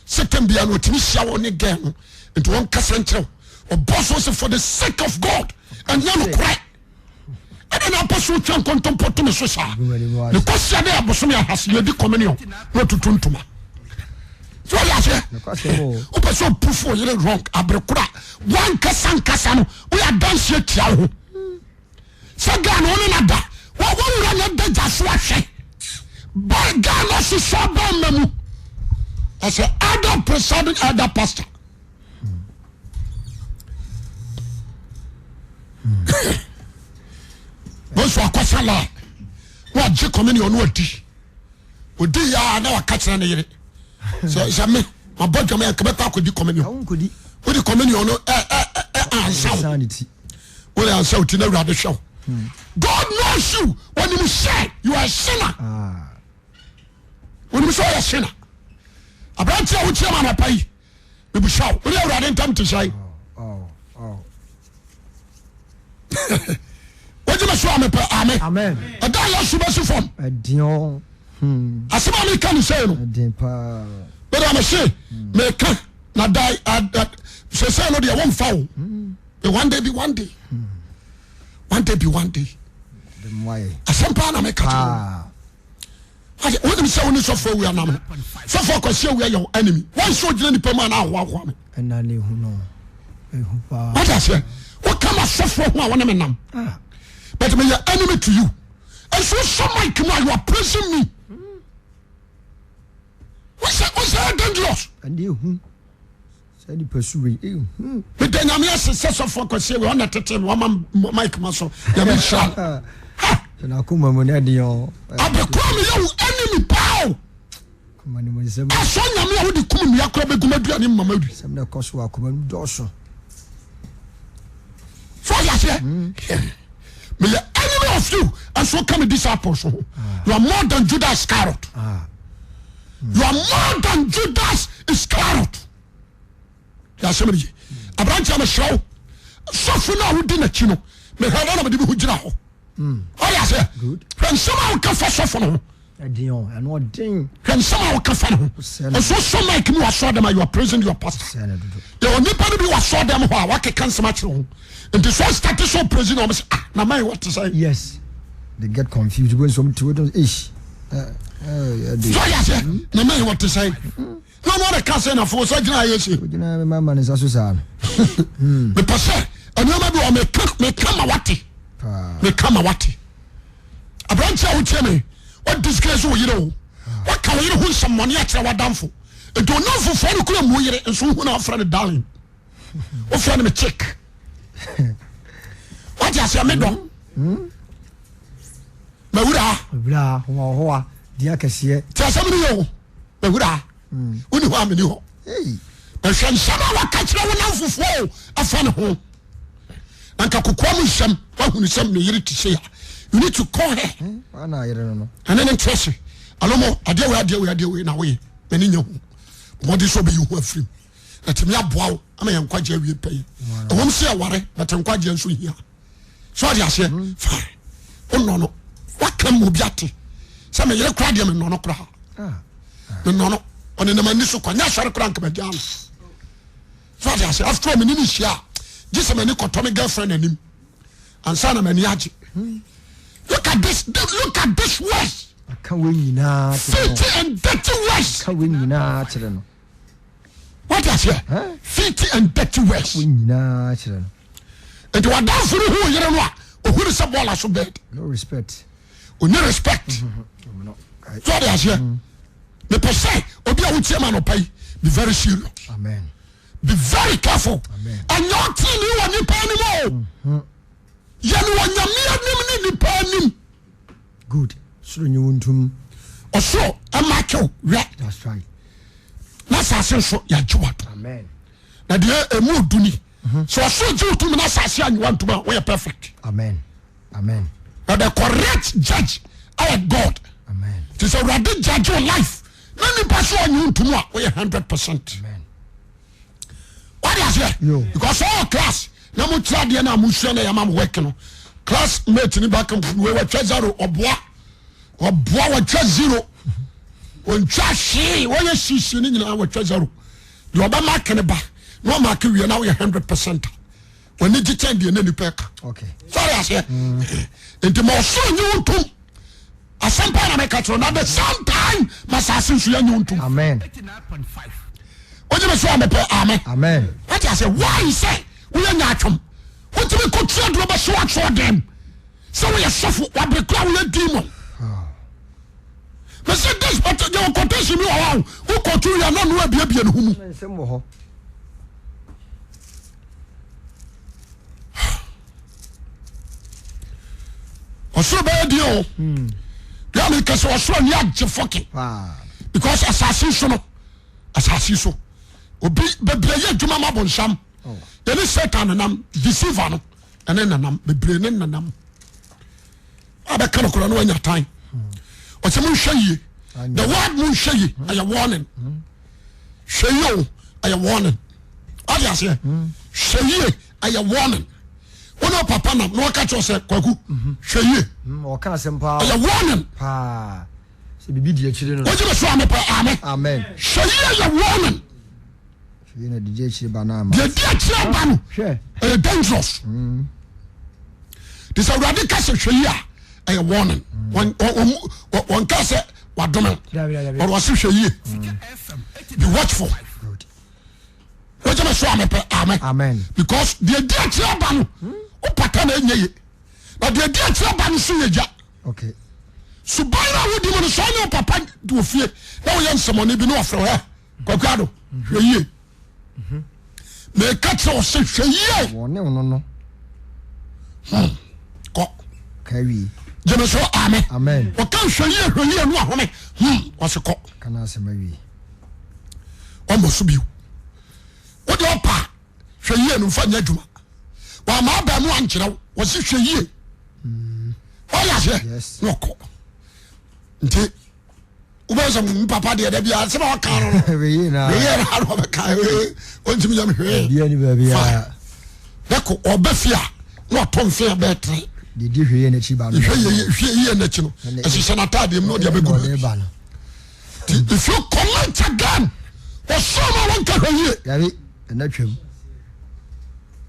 sɛ tam bia no ɔtumi hyia wo ne girl no nti wɔnkasa nkyerɛ wo ɔbɔ so sɛ for the sake of God ɛnyɛ nokorɛ ɛna na apɛ so wotwa nkontompo to me so saa ne kɔsia dɛ abosome ahase yɛdi communion na ɔtutu ntoma so ɔyɛ aseɛ wopɛ sɛ ɔprofo ɔyere wrong abere koro a wankasa nkasa no woyɛ adanseɛ tia wo ho sɛ ghana wo ne no da wɔwura no da gya so ahwɛ ba ghana hyehyɛ bɛma mu ɛsɛ elder presiding elder pastor Bonsu akɔsa line na wagye communion na wadi odi ya na waka kyerɛ ne yere sɛ sɛ me mabɔ dwama yɛ kɛbɛkɔ akɔdi communion wode communion no ɛ ɛ ɛ ansa wo wode ansa wo ti na awurade hwɛ wo God knows you wɔnim sɛ you are a sinner ah. wɔnim sɛ ɔyɛ sinner aberante a wotia ma anɔpa yi mebisa wo wone awurade ntam te sɛn wogye me so a mepɛ ame ɛda yesu bɛsi fam hmm. asɛm a meka ne sɛi no mede mese meka na da sɛsɛ no deɛ womfa wo hmm. one day be one day hmm. one day be one day asɛm paa na meka kyerɛ wonim sɛ wone sɔfo awia nam no sɔfo akwasi awia yɛ wo enemy wɔn sɛ ogyina nipa mu a na ahoahoa me wate aseɛ woka ma sɔfoɔ ho a wone me nam ah. but meyɛ enemy to you ɛnso wosɔ mic mu a you are praising me wosɛ wosɛ dangerous Saa nipa su wei ehu. Meda nyame ase sɛ sɔfo akwasi wei ɔna tete me wama mic ma so nyame nhyira no. Ha! Sɛ n'akoma mu na ɛde ɔ. Abekora me yɛ wo enemy paa o. Akoma no mu nsɛm. Asɔ nyame a wode kum nnua kora bɛgu m'aduane mu mama wi. Nsɛm na ɛkɔ so wɔ akoma no dɔɔso. So ɔyɛ aseɛ. Meyɛ enemy of you ɛnso ka me disciples ho. Ah. You are more than Judas Iscariot. Ah. You are more than Judas Iscariot. Yasɛm ni ye. Aberanteɛ mesrɛ wo sɔfo no a wodi n'akyi no mehwɛ dɛ na mede me ho gyina hɔ. Ɔyɛ aseɛ. Hwɛ nsɛm a woka fa sɔfo no ho. Hwɛ nsɛm a woka fa no ho. Nso sɔ mic mu wasɔ dɛm a you are praising your pastor. Yɛ onipa no bi wasɔ dɛm hɔ a wakeka nsɛm akyerɛ ho. Nti sɛ ɔstate sɛ ɔpraise na ɔmo sɛ ah na man wɔte sɛ. Yes. They get confused. When some to it, ish. So yɛ aseɛ na man wɔte sɛ. Na ɔno ɔde ka sɛ na fo sɛ gyina ayɛ se. Ogyina me mama ne nsa so saa no. Mepɛ sɛ nneɛma bi wɔ meka meka ma wate. Meka ma wate. Aberante a wotie me, wa disgrace wo yere o. Waka wo yere ho nsɛmmɔne akyerɛ w'adamfo. Nti onamfofoɔ no kura mu yere nso wohu na wofrɛ no darling. Wofrɛ no me chick. Wate aseɛ me dɔ. Mawura. Mawura hoahoa di akɛseɛ. Ti asɛm no yɛ o. Mawura. Woni hɔ a meni hɔ. Bɛhwɛ nsɛm a waka kyerɛ wo namfofoɔ o afa ne ho. Na nka kokoa mu nsɛm wahunu sɛ me yere te sei a you need to call her. Ɛne ne nkyerɛ se alomo adeɛ wei adeɛ wei adeɛ wei na woyɛ m'ani nyɛ ho. Mmɔden sɛ ɔbɛyi ho afirim. Ɛtumi aboa wo ama yɛn nkwagye awie pɛyɛ. Ɛwɔm sɛ yɛware but nkwagyeɛ nso hia. So ɔde aseɛ hmm. fine. Wonɔ no waka mu obi ate sɛ me yere koraa deɛ menɔ no koraa. Ah. Menɔ no ɔnenam ani so kwa nyɛ asɔre koraa nka magyaa no. So ɔde aseɛ after all mene ne hyia a gye sɛ m'ani kɔtɔ me girlfriend anim ansa na m'ani agye. Hmm. Look at this look at this words. Aka wei nyinaa kyerɛ no. Filthy and dirty words. Aka wei nyinaa kyerɛ no. Wate aseɛ? Filthy and dirty words. Wei nyinaa kyerɛ no. Nti wadanfo no hu yere no a ohun sɛ bɔɔla so bed. No respect. Oni respect. So ɔde aseɛ. Mepɛ sɛ obi a wotie ma anɔpa yi be very serious. Amen. Be very careful. Ɛnyɛ ɔtene ni wɔ nipa anim o. Yɛ no wɔ Nyame anim ne nipa anim. Good. Soro nyi wo ntom. Ɔsoro ɛmake wo wɛ. That's right. Na asase nso yɛagye wato. Amen. Na deɛ ɛmu odu ni. Sɛ ɔsoro gye wo tom na asase anyi wa ntom a woyɛ perfect. Amen. Amen. Na the correct judge ɛyɛ God. Amen. Te sɛ Awurade judge your life na nipa so ɔnyi wo ntom a woyɛ 100%. Amen. Wade aseɛ? Because all class na mo kyerɛ adeɛ na mo sua na yɛma mo work no class mate ni ba kan wei wɔtwa zero ɔboa ɔboa wɔtwa zero wɔntwa hwee wɔyɛ sisi ne nyinaa wɔtwa zero deɛ ɔbɛ mark ne ba na ɔmark wie na woyɛ 100% wɔne gye kyɛn deɛ na nipa ɛka sɔre aseɛ nti ma ɔsoro nye wo ntom asɛm paa na meka kyerɛ na the same time ma saase nso yɛnye wo ntom amen wogye me so a mepɛ amen amen wate aseɛ why sɛ woyɛ nyaatwom wotumi kɔtua duro bɛhyɛ woatwerɛ dɛm sɛ woyɛ sɔfo wabere kora woyɛ demon mese this but yɛwɔ quotation bi wɔ hɔ a wokɔto wie a na ɔno abiabia ne ho mu nsɛm wɔ hɔ ɔsoro bɛyɛ deɛ o deɛ meka sɛ ɔsoro ani agye fɔke because asase so no asase so obi bebree yɛ adwuma ma bonsam oh. yɛne satan nenam deceiver no ɛne nenam bebree ne nenam abɛka no korɔ no wanya tan ɔsɛ monhwɛ yie the word monhwɛ yie ɛyɛ warning hwɛ yie o ɛyɛ warning ɔde aseɛ hwɛ yie ɛyɛ warning wọn náà papa nam na ɔka kyerɛ sɛ kwaku hwɛ yie ɛyɛ warning wọ́n gyina so amepɛ amen hwɛ yie yɛ warning. Deɛ di akyire ba no ɛyɛ dangerous te sɛ awurade ka sɛ hwɛ yi a ɛyɛ warning wɔn ka sɛ wadome ɔrɔ ɔse hwɛ yie be watchful wọ́n gyina so amepɛ amen because deɛ di akyire aba no wopata na ɛnyɛ ye na deɛ di akyire aba no so yɛ gya suban no a wodi mu no sɛ ɔne wo papa wɔ fie na woyɛ nsɛmɔne bi ne wɔfrɛ hɛ Kwaku Ado hwɛ yie meka kyerɛ wo sɛ hwɛ yie wɔne wo no no hmm. kɔ kawie gyeme so amen amen ɔka hwɛ yie hwɛ yie no ahome hmm ɔse kɔ kana asɛm awie ɔmmɔ so bio wode ɔpa hwɛ yie no mfa nyɛ adwuma wama aba mu ankyerɛ wo wɔse hwɛ yie ɔyɛ aseɛ na ɔkɔ nti wobɛyɛ sɛ mm, papa deɛ da biara sɛ ɔka no no weyɛ na ɔbɛka ɔntumi yam hwee ne ko ɔbɛ fie a na ɔtɔ mfe a bɛɛ tere hwɛ yie n'akyi no ɛhyehyɛ n'ataadeɛ mu na ɔde abɛgu baabi nti if you comment again ɔsɔ mu a wɔnka hwɛ yie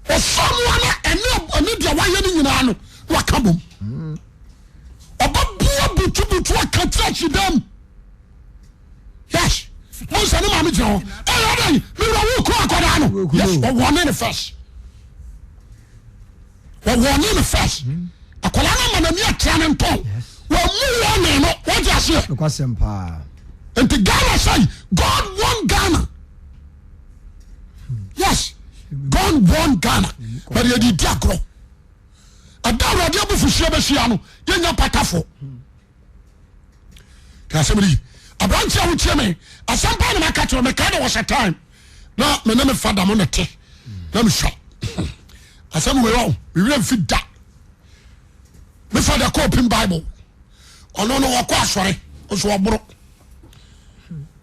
ɔsɔ mu a na ɛne deɛ wayɛ no nyinaa no na waka bom ɔbɛboa butubutu aka kyerɛ ahyedam yes mo nsɛ ne maame gyina hɔ ɛyɛ ɔdɛn mewura wo kura akɔdaa no yes wɔwɔne ne first wɔwɔne ne first akɔdaa no ama n'ani atra ne ntɔn wɔmu wɔne no wɔgye aseɛ nti Ghana sɛi God won Ghana yes God won Ghana but yɛde di agorɔ Ɛda Awurade abufuhyeɛ bɛhyia no, yɛnya mpatafo. Te asɛm no yi. Aberante a wotie me, asɛm paa na maka kyerɛ mekae dɛ was a time na me ne me fada mo na te na mesua. Asɛm wei ɔ, me werɛ mfi da. Me fada kɔ open Bible. Ɔno no ɔkɔ asɔre, nso ɔboro.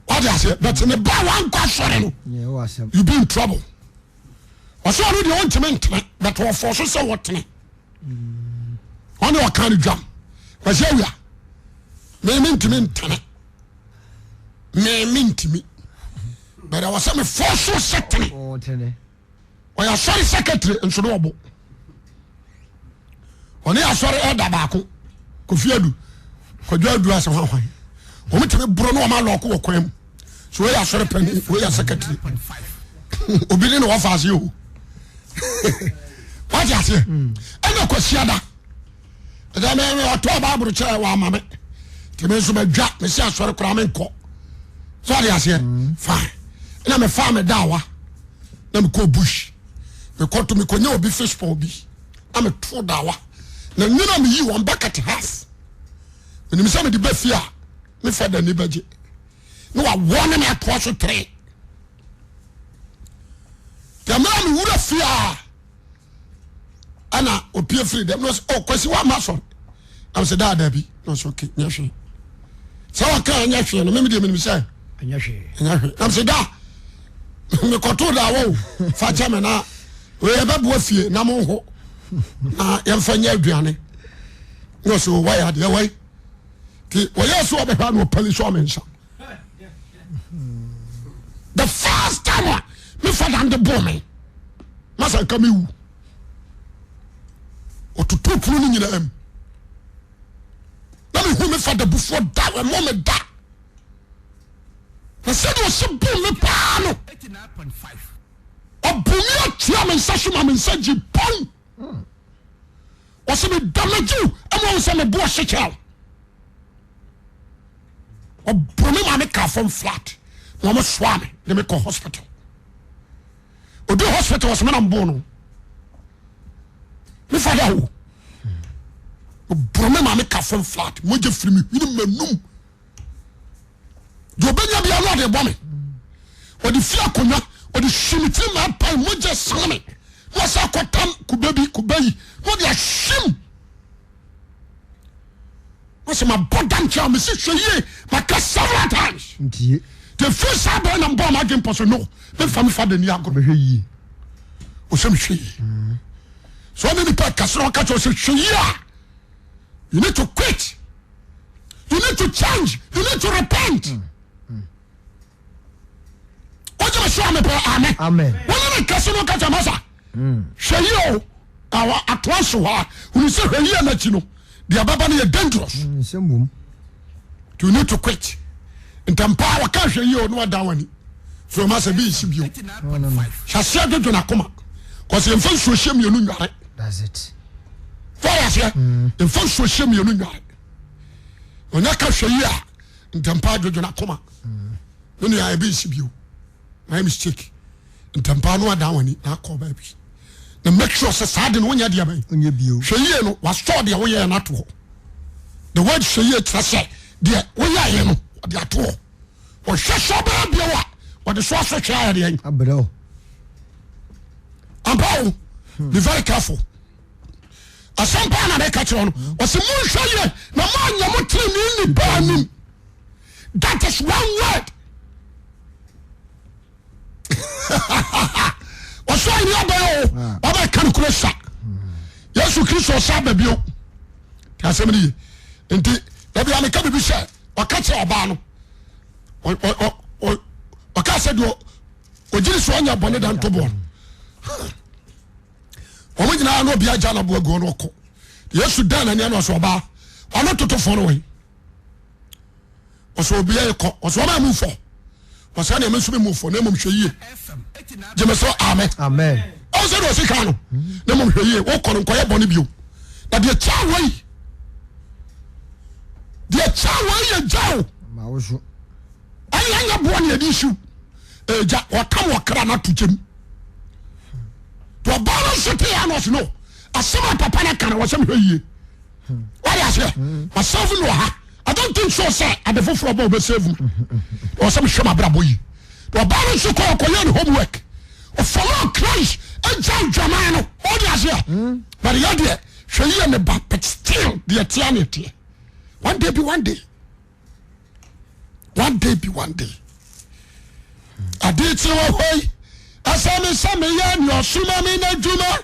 Wade aseɛ, but ne ba wankɔ asɔre no, you be in trouble. Ɔsɛ ɔno deɛ ɔntumi ntene but ɔfɔ so sɛ wɔtene ɔne ɔka no dwam kwasi awia meme ntumi ntene meme ntumi but ɛwɔ sɛ mefɔ so sɛ tene ɔyɛ asɔre secretary nso ne ɔbo ɔne asɔre ɛda baako kofi adu kwadwo adu asɛ hwanhwan wɔn tumi boro ne wɔn alɔko wɔ kwan mu so wɔyɛ asɔre panyin wɔyɛ secretary obi ne na wɔfa ase o wate aseɛ ɛna kwasiada ɛdɛ mɛ mɛ ɔtɔ baaburo kyɛ wɔ ama me te me nso mɛ dwa mɛ si asɔre koraa mɛ nkɔ so wate aseɛ fine ɛna mɛ fa mɛ daawa na mɛ kɔ bush mɛ kɔ to mɛ kɔ nye obi fish pond bi. Na meto dawa. Na nwene a meyii wɔn bucket half. Menim sɛ mede ba fie a me fada ani bɛgye. Na wawɔ ne me atoa so tere. Deɛ mmerɛ a mewura fie a ɛna opie firi dɛm na ɔsɛ oh Kwasi wa ma sɔre. Na ɔsɛ daa daabi. Na ɔsɛ okay nyɛ hwee. Sɛ ɔka nyɛ hwee no meme deɛ menim sɛ ɛnyɛ hwee. Ɛnyɛ hwee. Na ɔsɛ daa mekɔto daa wɔ o fa kyɛ me na wei ɛbɛboa fie na mo ho na yɛmfa nyɛ aduane. Na ɔsɛ o wayɛ adeɛ wai. Nti wɔyɛ sɛ ɔbɛhwɛ na ɔpali sɛ ɔme nsa. The first time a me fada de bɔɔ me masa nka mewu. Ɔtoto pono no nyinaa mu. Na mehu me fada bufoɔ da wɔmmɔ me da. Na sɛdeɛ ɔsi bu me paa no ɔbu me atua me nsa so ma me nsa gye pɔn. Ɔsɛ me damage wo ɛma wo sɛ me bo ɔhye kyɛw. Ɔbu me ma me ka fam flat na wɔn soa me de me kɔ hospital. Odi hospital ɔsɛ me na mbo no. Me fada o. Ɔbu me ma me ka fam flat mogya firi me hwene m'anum. Deɛ ɔbɛnya bia no ɔde bɔ me. Ɔde fi akonnwa ɔde hwi me tiri ma apae mogya sane me. Na ɔsɛ akɔtam kube bi kube yi na ɔde ahwim. Wɔsɛ ma bɔ dam kyerɛ me si hwɛ yie ma ka several times. Ntie. Te firi saa bɛn na mbɔ ɔmo adwene pɔ so no me nfa me fa de ni agorɔ. Bɛhwɛ yie. Ɔsɛ me hwɛ yie. So ɔne nipa kasa na ɔka kyerɛ ɔsɛ hwɛ yie a you need to quit you need to change you need to repent. Wogye me so a mepɛ amen. Amen. Wɔne ne kasa na ɔka kyerɛ masa hwɛ yie o awɔ atoa so hɔ a hunu sɛ hwɛ yie n'akyi no deɛ ɛbɛba no yɛ dangerous. Nsɛm wom. You need to quit. Ntɛmpaa wɔka hwɛ yie o na wadan w'ani firi ɔma sɛ bi nsi bio. Hyɛ aseɛ dwodwo n'akoma kɔsɛ yɛmfa nsuo hyɛ mmienu nware. That's it. Wɔyɛ aseɛ yɛmfa nsuo hyɛ mmienu nware. Ɔnya ka hwɛ yie a ntɛmpaa dwodwo n'akoma. Me nua ebi nsi bio. My mistake. Ntɛmpaa no adan w'ani na akɔ baabi. Na make sure sɛ saa de no wonyɛ deɛ bɛn. Wonyɛ bio. Hwɛ yie no wasɔ deɛ woyɛɛ no ato hɔ. The word hwɛ yie kyerɛ sɛ deɛ woyɛeɛ no wɔde ato hɔ. Wɔhwɛ sɛ ɔbɛyɛ bio a wɔde so asotwe ayɛ deɛ. Abrɛ o. Ampa o. Be very careful. Asɛm paa na meka kyerɛ no. Ɔsɛ monhwɛ yie na moanyɛ mo tenenee nnipa anim. That is one word. Ɔsɛ ɔyɛ abɛn o. Ɔbɛka no kuro sa. Yesu Kristo ɔsa aba bio. Ti asɛm no ye. Nti dabi a meka biribi sɛ ɔka kyerɛ ɔbaa no. Ɔka sɛ deɛ ɔgyiri so ɔnyɛ bɔne da nto boɔ no. Wɔn nyinaa na obi agya na boa guo no ɔkɔ. Yesu dan n'ani ano ɔsɛ ɔbaa ɔno totofoɔ no wɔ ɔsɛ obiara yɛ kɔ ɔsɛ ɔma mu fɔ ɔsɛ ɛna ɛmɛ nso mi mu fɔ na mmom hwɛ yie gyeme so amen amen ɔsɛ de ɔsi kan no na mmom hwɛ yie wokɔ no nkɔyɛ bɔne bio na deɛ kyɛ wɔ yi deɛ kyɛ wɔ yi yɛ gya o ma wo so ɛne ɛnyɛ boɔ ne yɛde siw ɛgya ɔtam ɔkra no ato gyam ɔbaa no nso te yɛ ano ɔsɛ no asɛm a papa no ka no wɔsɛ mehwɛ yie wade aseɛ masave no wɔ ha I don't think so sɛ ade foforɔ bɔ ɔbɛsave no ɔsɛ mehwɛ m'abrabɔ yi ɔbaa no nso kɔ ɔkɔyɛ ne homework ɔfollow Christ agya adwaman no wade aseɛ but yɛ deɛ hwɛ yie ne ba but still deɛ tea ne teɛ one day be one day one day be one day ade kye wɔ hɔ yi ɛsɛ me sɛ meyɛ nea ɔsoma me n'adwuma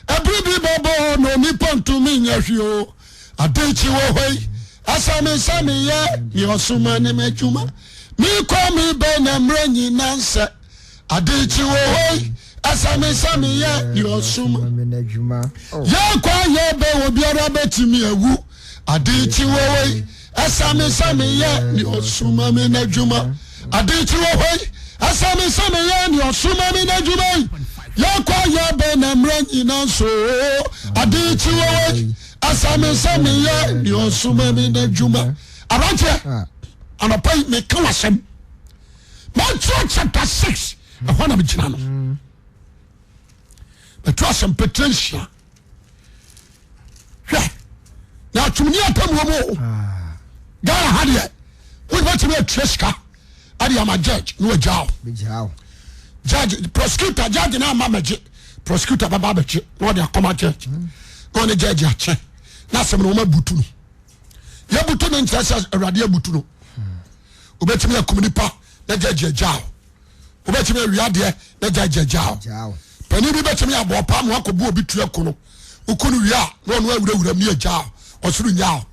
ɛbere bi bɛbɔ na onipa ntumi nyɛ hwee o ade kye wɔ hɔ yi ɛsɛ me sɛ meyɛ nea ɔsoma ne m'adwuma mekɔ me bɛ na mmerɛ nyina nsɛ Ade kye wɔ hɔ yi, ɛsɛ me sɛ meyɛ deɛ ɔsom. Yɛ kwa yɛ bɛ obiara bɛtumi awu. Ade kye wɔ hɔ yi, ɛsɛ me sɛ meyɛ deɛ ɔsoma me n'adwuma. Ade kye wɔ hɔ yi, ɛsɛ me sɛ meyɛ deɛ ɔsoma me n'adwuma yi. Yɛ kwa yɛ bɛ na mmerɛ nyina nso. Ade kye wɔ hɔ yi, ɛsɛ me sɛ meyɛ deɛ ɔsoma me n'adwuma. Aberanteɛ, anɔpa yi meka w'asɛm. Matthew chapter 6 ɛhɔ na megyina no. Matu asɛmpɛtire nhyia. Hwɛ na atwomni atamuo mu o. Ah. Ghana ha deɛ wobɛtumi atua sika ɛde ama judge na wagyaa wo. Judge prosecutor judge na ama mɛgye prosecutor bɛba abɛgye na ɔde akɔma judge na ɔne judge akyɛ na asɛm no wɔn abutu no yɛbutu no nkyerɛ sɛ awurade abutu no wobɛtumi akum nipa na judge agyaa wo. Wobɛtumi awia adeɛ na judge agyaa wo. Panin bi bɛtumi abɔ ɔpaa ma wakɔbu obi tua ku no woku no wie a na ɔno awurawura mu ne agyaa wo. Ɔsoro nyaa wo.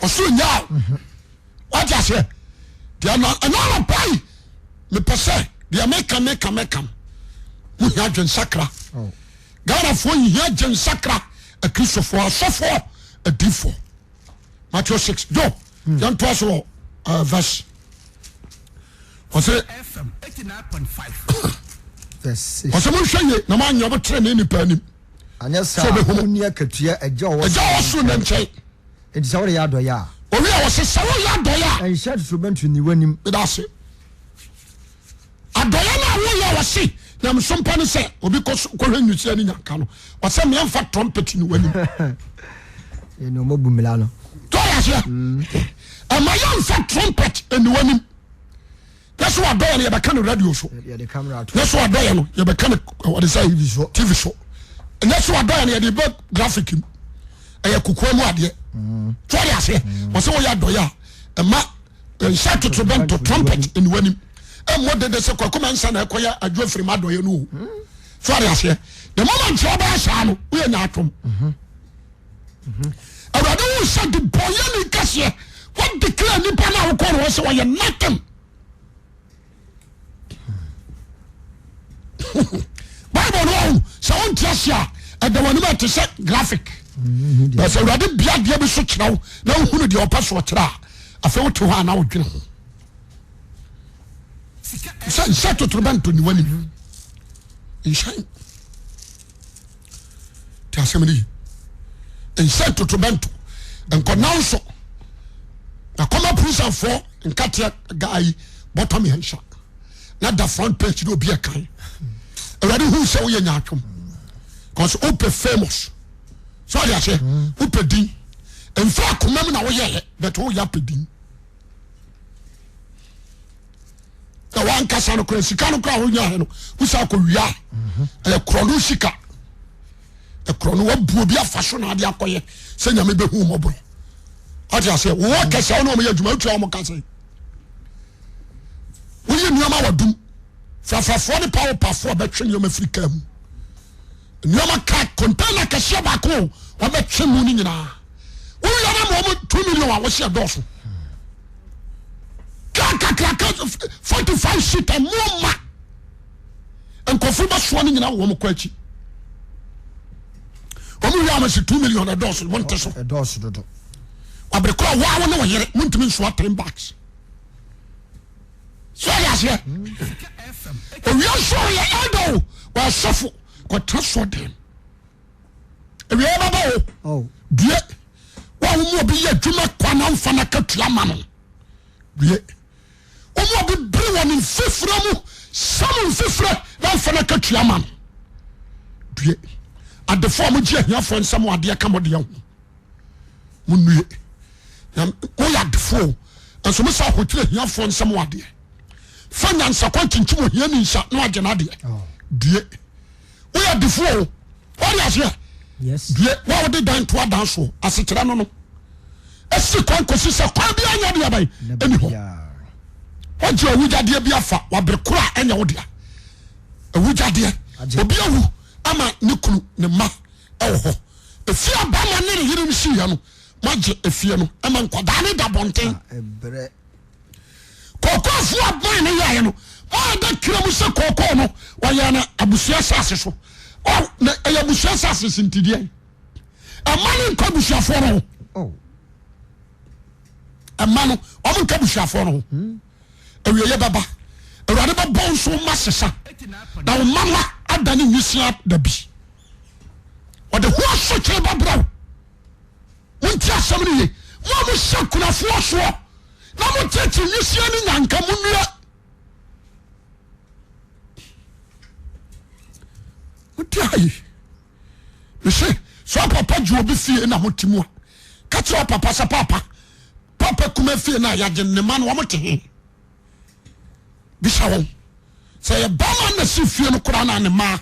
Ɔsoro nyaa wo. Wate aseɛ? Deɛ na ɛna anɔpa yi mepɛ sɛ deɛ meka meka meka no mo hia adwensakra. Oh. Ghanafoɔ hia adwensakra, akristofoɔ, asɔfoɔ, adiifoɔ. Matthew 6 jo hmm. yɛntoa so wɔ uh, verse ɔsɛ ɔsɛ monhwɛ ye na moanyɛ ɔbo tenenee nnipa anim anyɛ saa wonni akatua agya ɔwɔ soro ne nkyɛn. Enti sɛ woreyɛ adɔeɛ a. Owi a wɔse sɛ woyɛ adɔeɛ a. Ɛnhyɛ totorobɛnto nni w'anim. Meda ase. Adɔeɛ no a woyɛ a wɔse nyamesom pa ne sɛ obi kɔ so kɔhwɛ nwisia ne nyanka no ɔsɛ meɛmfa trumpet ne w'anim. Ɛna ɔmo bu mmira no. Tɔyɛ aseɛ. Ɛma yɛmfa trumpet ne w'anim. Yɛ so adɔyɛ no yɛbɛka no radio so. Yɛ so adɔyɛ no yɛbɛka no wɔde sɛ TV so. Yɛ so adɔyɛ no yɛde bɛ graphic mu. Ɛyɛ kokoa mu adeɛ. So ɔde aseɛ. Wɔsɛ wɔyɛ adɔyɛ a ɛma nhyɛ totorobɛnto trumpet nni w'anim. Ɛmmɔ dede sɛ Kwaku Mensah na ɛkɔyɛ adwo afiri mu adɔyɛ no o. So ɔde aseɛ. The moment sɛ ɔbɛyɛ saa no woyɛ nyaatwom. Awurade wo sɛ de bɔnyɛni kɛseɛ wa declare nipa no a wokɔ no hɔ sɛ ɔyɛ nothing. Bible no ɔho sɛ wonte ase a ɛda w'anim a ɛte sɛ graphic. Na sɛ Awurade bia adeɛ bi so kyerɛ wo na wohunu deɛ ɔpɛ so ɔkyerɛ a afei wote hɔ a na wodwene ho sɛ nhyɛ totorobɛnto ne w'anim nhyɛn Te asɛm no yi. Nhyɛ ntotorobɛnto. Nkɔnam so. Na kɔma polisafoɔ nkateɛ gaa yi bɔtɔ mmiɛnsa. Na da front page na obi ɛkan. Awurade hu sɛ woyɛ nyaatwom. Cause wopɛ famous. So ɔde aseɛ. Wopɛ din. Mfa akoma mu na woyɛɛ but woyɛ apɛ din. Na wankasa no kora sika no kora wonyaɛ no wosa akɔwia ɛyɛ korɔ no sika ɛkorɔ no wabuo bi afa so na ade akɔyɛ sɛ nyame bɛhu mmɔborɔ ɔte aseɛ wowɔ kɛsɛ wo ne ɔmyɛ adwuma wotua wɔn kasɛ woyi nneɛma wadum frafrafoɔ ne pawopafoɔ bɛtwe nneɛma firi kaa mu nneɛma ka container kɛseɛ baako wɔbɛtwe mu no nyinaa wowia no ma wɔn 2 million a wɔhyɛ dɔɔso kaa kakraka 45 seat mo ma nkurɔfoɔ bɛsoa no nyinaa wɔn kɔ akyi wɔn wia wɔn si 2 million ɛdɔɔso wɔn nte so ɛdɔɔso dodo wabere kora waa wɔn ne wɔn yere mo ntumi nsoa 10 bags so ɔyɛ aseɛ owia nso ɔyɛ elder o wɔyɛ sɔfo kɔtena soɔ dɛm awia bɛba o oh. due wa wɔn mu obi yɛ adwuma kwa na nfa na katua ma no due wɔn mu obi bere wɔn mfifire mu sam mfifire na nfa na katua ma no due adefoɔ a wɔgye ahiafoɔ nsam adeɛ ka mo deɛ ho mo nnue na moyɛ adefoɔ nso mo sɛ ahokyere ahiafoɔ nsɛm adeɛ fa nyansakwa nkyinkyim ohiani nsa na wagye n'adeɛ oh. due woyɛ adefoɔ o wɔde aseɛ due wa wode dan to adan soɔ asekyerɛ no no esi kwan kɔsi sɛ kwan bi anya deɛ bɛn ɛni hɔ wagye awugyadeɛ bi afa wabere koro a ɛnyɛ wo dea awugyadeɛ obi awu ama ne kunu ne mma ɛwɔ hɔ efie a bɛrima ne ne yere no siiɛ no moagye efie no ɛma nkwadaa ne da bɔnten ah, kɔkɔɔfoɔ aban no yɛɛ no moada kra mu sɛ kɔkɔɔ no wɔyɛ no abusua asase so na ɛyɛ abusua asase so ntideɛ ɛma no nkɔ abusuafoɔ no ho oh. ɛma no wɔn nka abusuafoɔ no ho hmm. awieɛ bɛba awurade bɛbɔ nso ma sesa na wo mama ada ne nwisia da bi ɔde ho asotwe bɛbrɛ wo monti asɛm no ye mo a mohyɛ kunafoɔ soɔ na motete nwisia ne nyanka mo nnua monti ha yi. Mese sɛ ɔpapa gye obi fie na mote mu a, ka kyerɛ ɔpapa sɛ papa, papa kuma fie no a yɛagye ne ma no wɔn te he. Bisa wɔn sɛ yɛ bɛrima na si fie no koraa na ne mmaa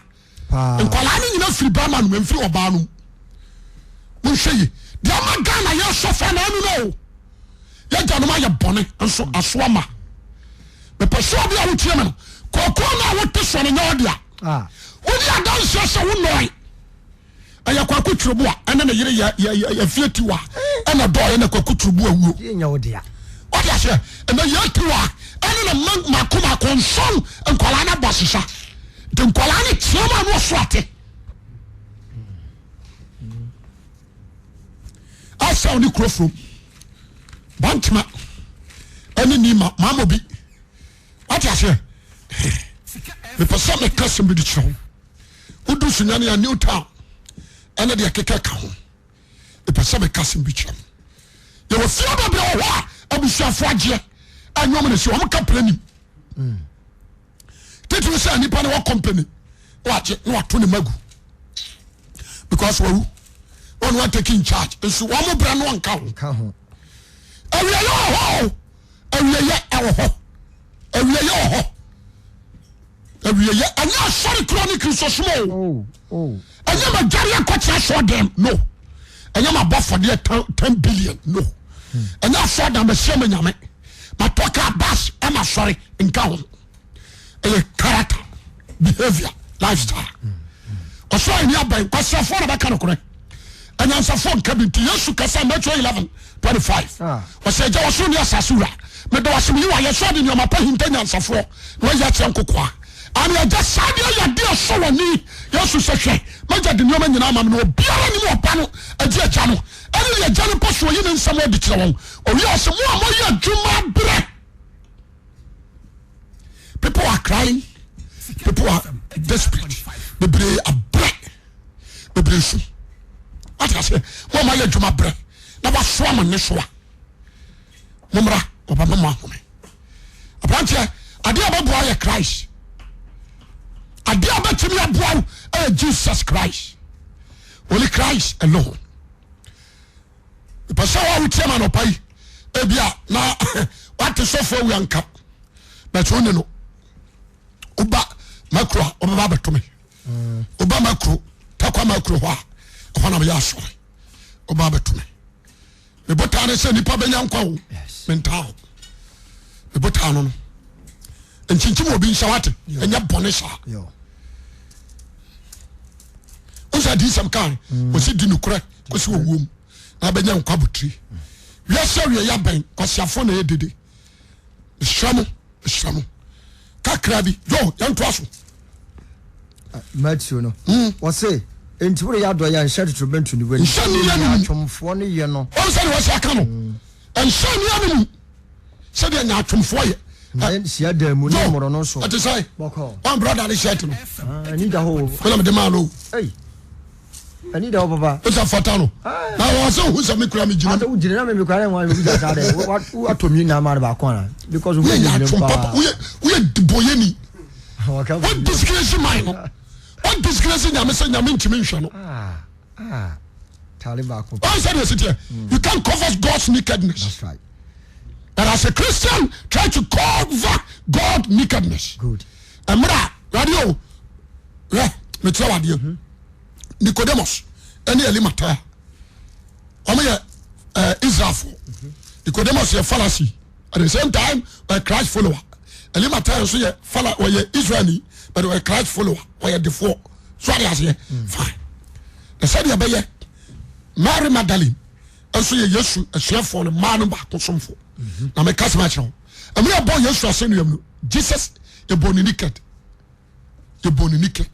nkwadaa no nyina firi bɛrima no mu mfiri ɔbaa no mu. Monhwɛ yi deɛ ama Ghana yɛ sɔfa na ano no o. Yɛgya nom ayɛ bɔne nso aso ama. Mepɛ sɛ obi a wotie me no kɔkɔɔ no a wote soɔ no nyɛ ɔdea. Ah. Wodi adanseɛ sɛ wo nɔe. Ɛyɛ Kwaku Turuboa ɛne ne yere yɛ yɛ yɛ fie tiwa ɛna dɔɔ ɛna Kwaku Turuboa wuo. Wode aseɛ ɛna yɛ tiwa ɛne ne mma mako mako nson nkwadaa no abɔ asesa nti nkwadaa no teɛ mu a na ɔso ate. Asɛw ne kuro furom bantama ɛne nima maama bi wate aseɛ mepɛ sɛ meka sɛm bi de kyerɛ wo wodu sunyane a new town ɛne deɛ keka ka ho mepɛ sɛ meka sɛm bi kyerɛ wo yɛwɔ fie bebree wɔ hɔ a abusuafoɔ agyeɛ ɛnyɛ ɔmo na si ɔmo ka pere nim titiri sɛ nipa no wɔ company na wagye na wato ne magu because wawu wɔn wa take in charge nso wɔn mo brɛ no nka ho awieɛ wɔ hɔ o awieɛ ɛwɔ hɔ awieɛ wɔ hɔ awieɛ ɛnyɛ asɔre kura ne kristosom o oh, oh. ɛnyɛ ma dware akɔkyerɛ asɔre dɛm no ɛnyɛ ma bɔ afɔdeɛ 10 billion no ɛnyɛ asɔre dɛm ɛhyɛ ma nyame matɔ kaa bus ɛma sɔre nka ho ɛyɛ character behavior lifestyle ɔsoro ahenni abɛn kwasiafoɔ na bɛka nokorɛ anyansafoɔ nka bi nti Yesu kasa Matthew 11 25 ɔsɛ agya ɔsoro ne asase wura meda wase meyi wayɛ sɛ ɔde nneɛma pa hinta nyansafoɔ na wayi akyerɛ nkokoa ane agya saa deɛ yɛ adeɛ sɔ w'ani Yesu sɛ hwɛ magya de nneɛma nyinaa ma me na obiara nim ɔba no agye agya no ɛne deɛ agya no pɛ so ɔyi ne nsɛm adi kyerɛ wɔn owie ɔsɛ mo a moyɛ adwuma berɛ people are crying people are desperate bebree abrɛ bebree su wate aseɛ mo a moayɛ adwuma brɛ na wasoa mo nnesoa mommra ɔbɛma mo ahome aberanteɛ adeɛ a bɛboa yɛ Christ adeɛ a bɛtumi aboa wo ɛyɛ Jesus Christ only Christ alone pɛ sɛ wa wotie ma nɔpa yi ebia na wate sɔfo awia nka but wo ne no woba makuro a wobɛba abɛto me woba makuro takwa makuro hɔ a ɛhɔ na meyɛ asɔre woba abɛto me mebotaa ne sɛ nipa bɛnya nkwa o mentaa ho mebotaa no no nkyinkyim obi nhyɛ wate ɛnyɛ bɔne saa wosɛ adiyisɛm kaa wɔsi di nokorɛ kɔsi owuom na abɛnya nkwa botiri wiase awie yɛ abɛn kwasiafoɔ na ɛyɛ dede mesrɛ mo mesrɛ mo kakra bi yo yɛntoa so Matthew no wɔse enti woreyɛ adɔeɛ a nhyɛ totorobɛnto ne w'ani nhyɛ ne yɛ no mu atwomfoɔ no yɛ no wɔn sɛ deɛ wɔsi aka no nhyɛ ne yɛ no mu sɛdeɛ nyaatwomfoɔ yɛ na hyia dan mu ne mmorɔno so ɛte sɛ bɔkɔ wɔn brɔda ne shirt no ani da hɔ mena mede maa no ei ani da hɔ papa o sɛ fata no na wɔn sɛ ohun sɛ me kura me gyina mu gyina na me me kura ne wɔn mi gyina saa dɛ watɔ mi na ama no baako ana because woyɛ nyaatwom papa woyɛ woyɛ dibɔyɛni wo disgrace man no wo disgrace nyame sɛ nyame ntumi nhwɛ no taale baako wɔn sɛ deɛ ɛsi teɛ you can cover God's nakedness that's right but as a Christian try to cover God nakedness good mmerɛ a radio hwɛ mekyerɛ wadeɛ Nicodemus ɛne Elimatea wɔn yɛ ɛɛ Israelfoɔ Nicodemus yɛ Pharisee at the same time ɔyɛ Christ follower Elimatea nso yɛ fala ɔyɛ Israeli but ɔyɛ Christ follower ɔyɛ defoɔ so ade aseɛ fine na sɛdeɛ ɛbɛyɛ Mary Magdalene nso yɛ Yesu asuafoɔ no mmaa no baako somfoɔ na meka sɛm akyerɛ wo ɛmɛ yɛbɔ Yesu asɛnnua mu no Jesus yɛbɔ ne naked yɛbɔ ne naked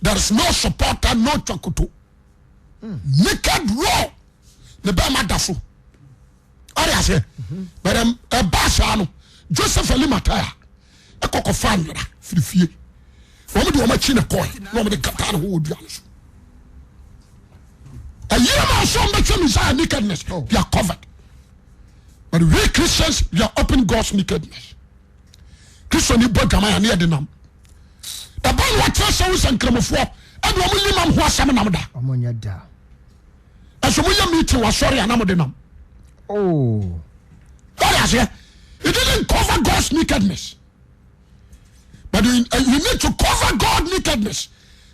there is no supporter no twakoto naked raw ne bɛrima da so ɔde aseɛ but ɛba saa no Joseph Elimataya ɛkɔ kɔfa nwera firi fie wɔn de wɔn akyi na kɔɛ na wɔn de kata ne ho wɔ dua no so ɛyere ma nso wɔn bɛtwa Messiah nakedness they are covered but we Christians we are open God's nakedness Kristo ni bɔ dwama yɛ ne yɛ de nam ɛbɛn na wɔkyerɛ sɛ wosɛ nkramofoɔ. Ɛde ɔmo limam ho asɛm nam da. Ɔmo nyɛ da. Ɛso mo yɛ meeting wɔ asɔre a na mo de nam. Oh. Wɔde aseɛ. It didn't cover God's nakedness. But you, uh, you need to cover God nakedness.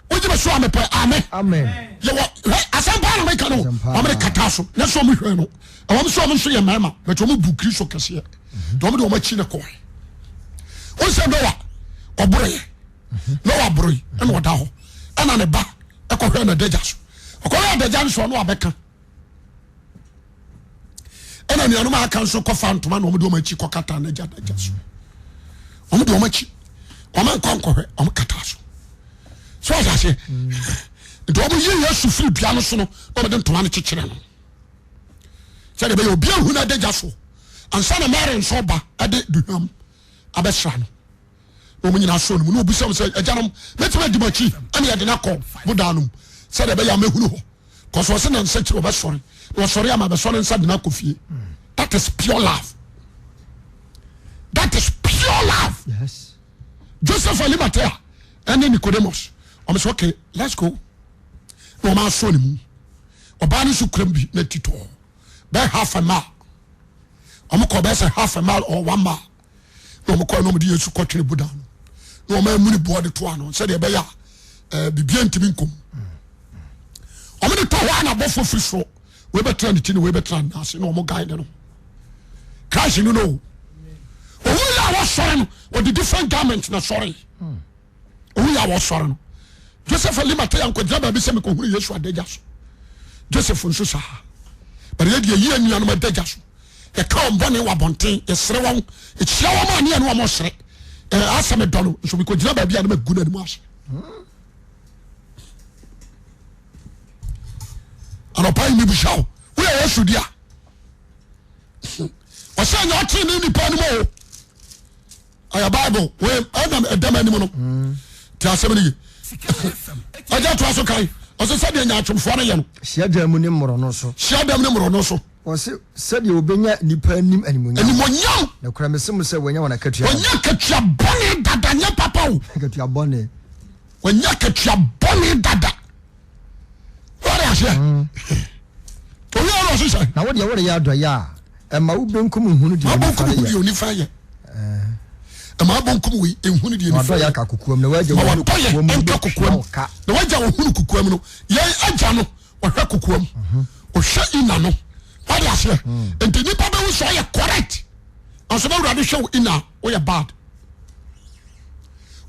Wogye me so a mepɛ amen. Amen. Yɛwɔ hwɛ asɛm paa na meka no. Wɔn de kata so. Na so wɔn hwɛ no. Wɔn nso wɔn nso yɛ mmarima. But wɔn bu Kristo kɛseɛ. Na wɔn de wɔn akyi na kɔɛ. Wɔn sɛ Noa ɔboro yɛ. Noa boro yi ɛna ɔda hɔ. Ɛna ne ba ɛkɔhwɛ na adagya so. Ɔkɔhwɛ adagya nso ɔno abɛka. Ɛna nuanom a aka nso kɔfa ntoma na wɔn de wɔn akyi kɔkata n'agya adagya so. Wɔn de wɔn akyi wɔn ankɔ nkɔhwɛ wɔn kata so. So ɔsɛ aseɛ. Nti wɔn yi Yesu firi dua no so no na wɔn de ntoma no kyekyere no. Sɛdeɛ ɛbɛyɛ obi ahu n'adagya so ansa na Mary nso ɔba ɛde duhwam abɛsra no. Na wɔn nyinaa sɔɔ no mu na obisa wɔn sɛ agyanom mɛtumi adi mo akyi ɛna yɛde no akɔ bodan no mu sɛdeɛ ɛbɛyɛ a mɛhunu hɔ kɔsɔ ɔsɛ na nsa kyerɛ ɔbɛsɔre na ɔsɔre ama bɛsɔre nsa de no akɔ fie. That is pure love. That is pure love. Yes. Joseph Arimathea ɛne Nicodemus wɔn sɛ okay let's go na wɔn asɔ ne mu ɔbaa no nso kuram bi na ti tɔɔ bɛyɛ half a mile wɔn kɔ bɛyɛ sɛ half a mile or one mile na wɔn kɔ na wɔn de Yesu kɔtwere bodan no na wɔn amuni boɔ de to ano sɛdeɛ ɛbɛyɛ a ɛɛ biribi ntumi nkom wɔn de tɔ hɔ a na abɔfo firi soro wei bɛtena ne ti na wei bɛtena ne nan ase na wɔn guide no Christ no no owu yɛ a wɔsɔre no wɔde different garment na sɔre owu yɛ a wɔsɔre no Joseph Arimathea nkɔgyina baabi sɛ mekɔhunu Yesu adagya so Joseph nso saa bɛrɛ yɛ deɛ yie nuanom adagya so yɛka wɔn bɔne wɔ abɔnten yɛsrɛ wɔn yɛkyia wɔn a ne yɛne wɔn sere ɛɛ asɛ medɔ no nso mekɔgyina baabi a ne magu n'anim ase anɔpa yi mebisa wo woyɛ Yesu di a ɔsɛ nyɛ ɔtee ne nipa anim o ɛyɛ bible wei ɛnam ɛdam anim no te asɛm no ye ɛgya toa so kan ɔsɛ sɛdeɛ nyaatwomfoɔ no yɛ no hyiadan mu ne mmorɔno so hyiadan mu ne mmorɔno so ɔse sɛdeɛ wɔbɛnya nnipa anim animonyam animonyam na kura mese mo sɛ wɔanya wɔn akatua wɔnya akatua bɔne dada nyɛ papa o akatua bɔne wɔnya akatua bɔne dada wɔde aseɛ owi ɔrɔ sisan. Na wo deɛ woreyɛ adɔeɛ a, ɛma wo benkum nhunu deɛ onifa reyɛ. Ma bonkum deɛ onifa yɛ. Ɛma bonkum wei nhunu deɛ nifa yɛ. Na wadɔeɛ aka kokoam na wagya ohunu kokoam no bɛtua wo ka. Na wagya ohunu kokoam no. Yɛn agya no ɔhwɛ kokoam. Ɔhwɛ ina no. Wɔde aseɛ. Nti nipa bɛhu sɛ ɔyɛ correct. Nso na awurade hwɛ wo ina woyɛ bad.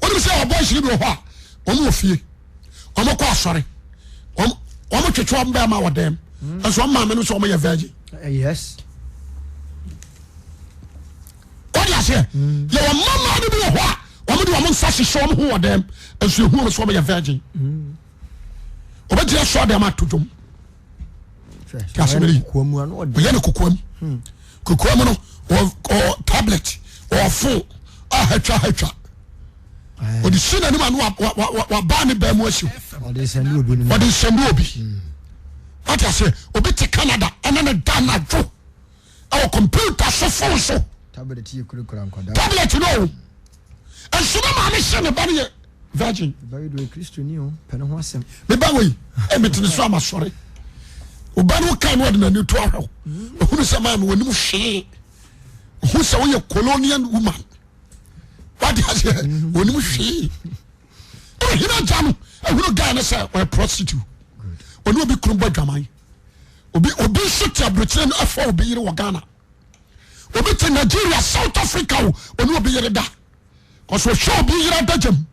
Wonim sɛ ɔbɔ nhyiri bi wɔ hɔ a wɔn wɔ fie. Wɔn kɔ asɔre. Wɔn wɔn twetwe wɔn bɛrima wɔ dɛm. Nso wɔn maame no sɛ wɔn yɛ virgin. Eh, yes. Wɔde aseɛ. Yɛ wɔn mama no bi wɔ hɔ a wɔn de wɔn nsa hyehyɛ wɔn ho wɔ dɛm. Nso ehu wɔn sɛ wɔn yɛ virgin. Wɔbɛgyina sɔɔ dɛm ato dwom. Ɔyɛ no kokoam. Kokoam no ɔ tablet ɔ phone a hatwa hatwa. Ɔde si n'anim ano wabaa ne bɛn mu asi hɔ. Ɔde nsɛnde obi. Ɔde nsɛnde obi. Wate aseɛ obi te Canada ɛne ne da anadwo ɛwɔ computer so phone so. Tablet yɛ kurakura nkwadaa. Tablet no o. Nso ne maame hyɛ ne ba no yɛ virgin. Me ba wei ɛmɛ tene so ama sɔre. Ɔba no kan no ɔde n'ani to ahwɛ o. Ohunu sɛ maame wɔnim hwee. Ohun sɛ woyɛ colonial woman. Wate aseɛ wɔnim hwee. Ɔhene agya no ehunu guy no sɛ ɔyɛ prostitute. Ɔne obi kunu bɔ dwaman. Obi obi nso te aburokyire no ɛfɔ obi yere wɔ Ghana. Obi te Nigeria South Africa o ɔne obi yere da. Kɔsɔ ɔhwɛ obi yere adagyam.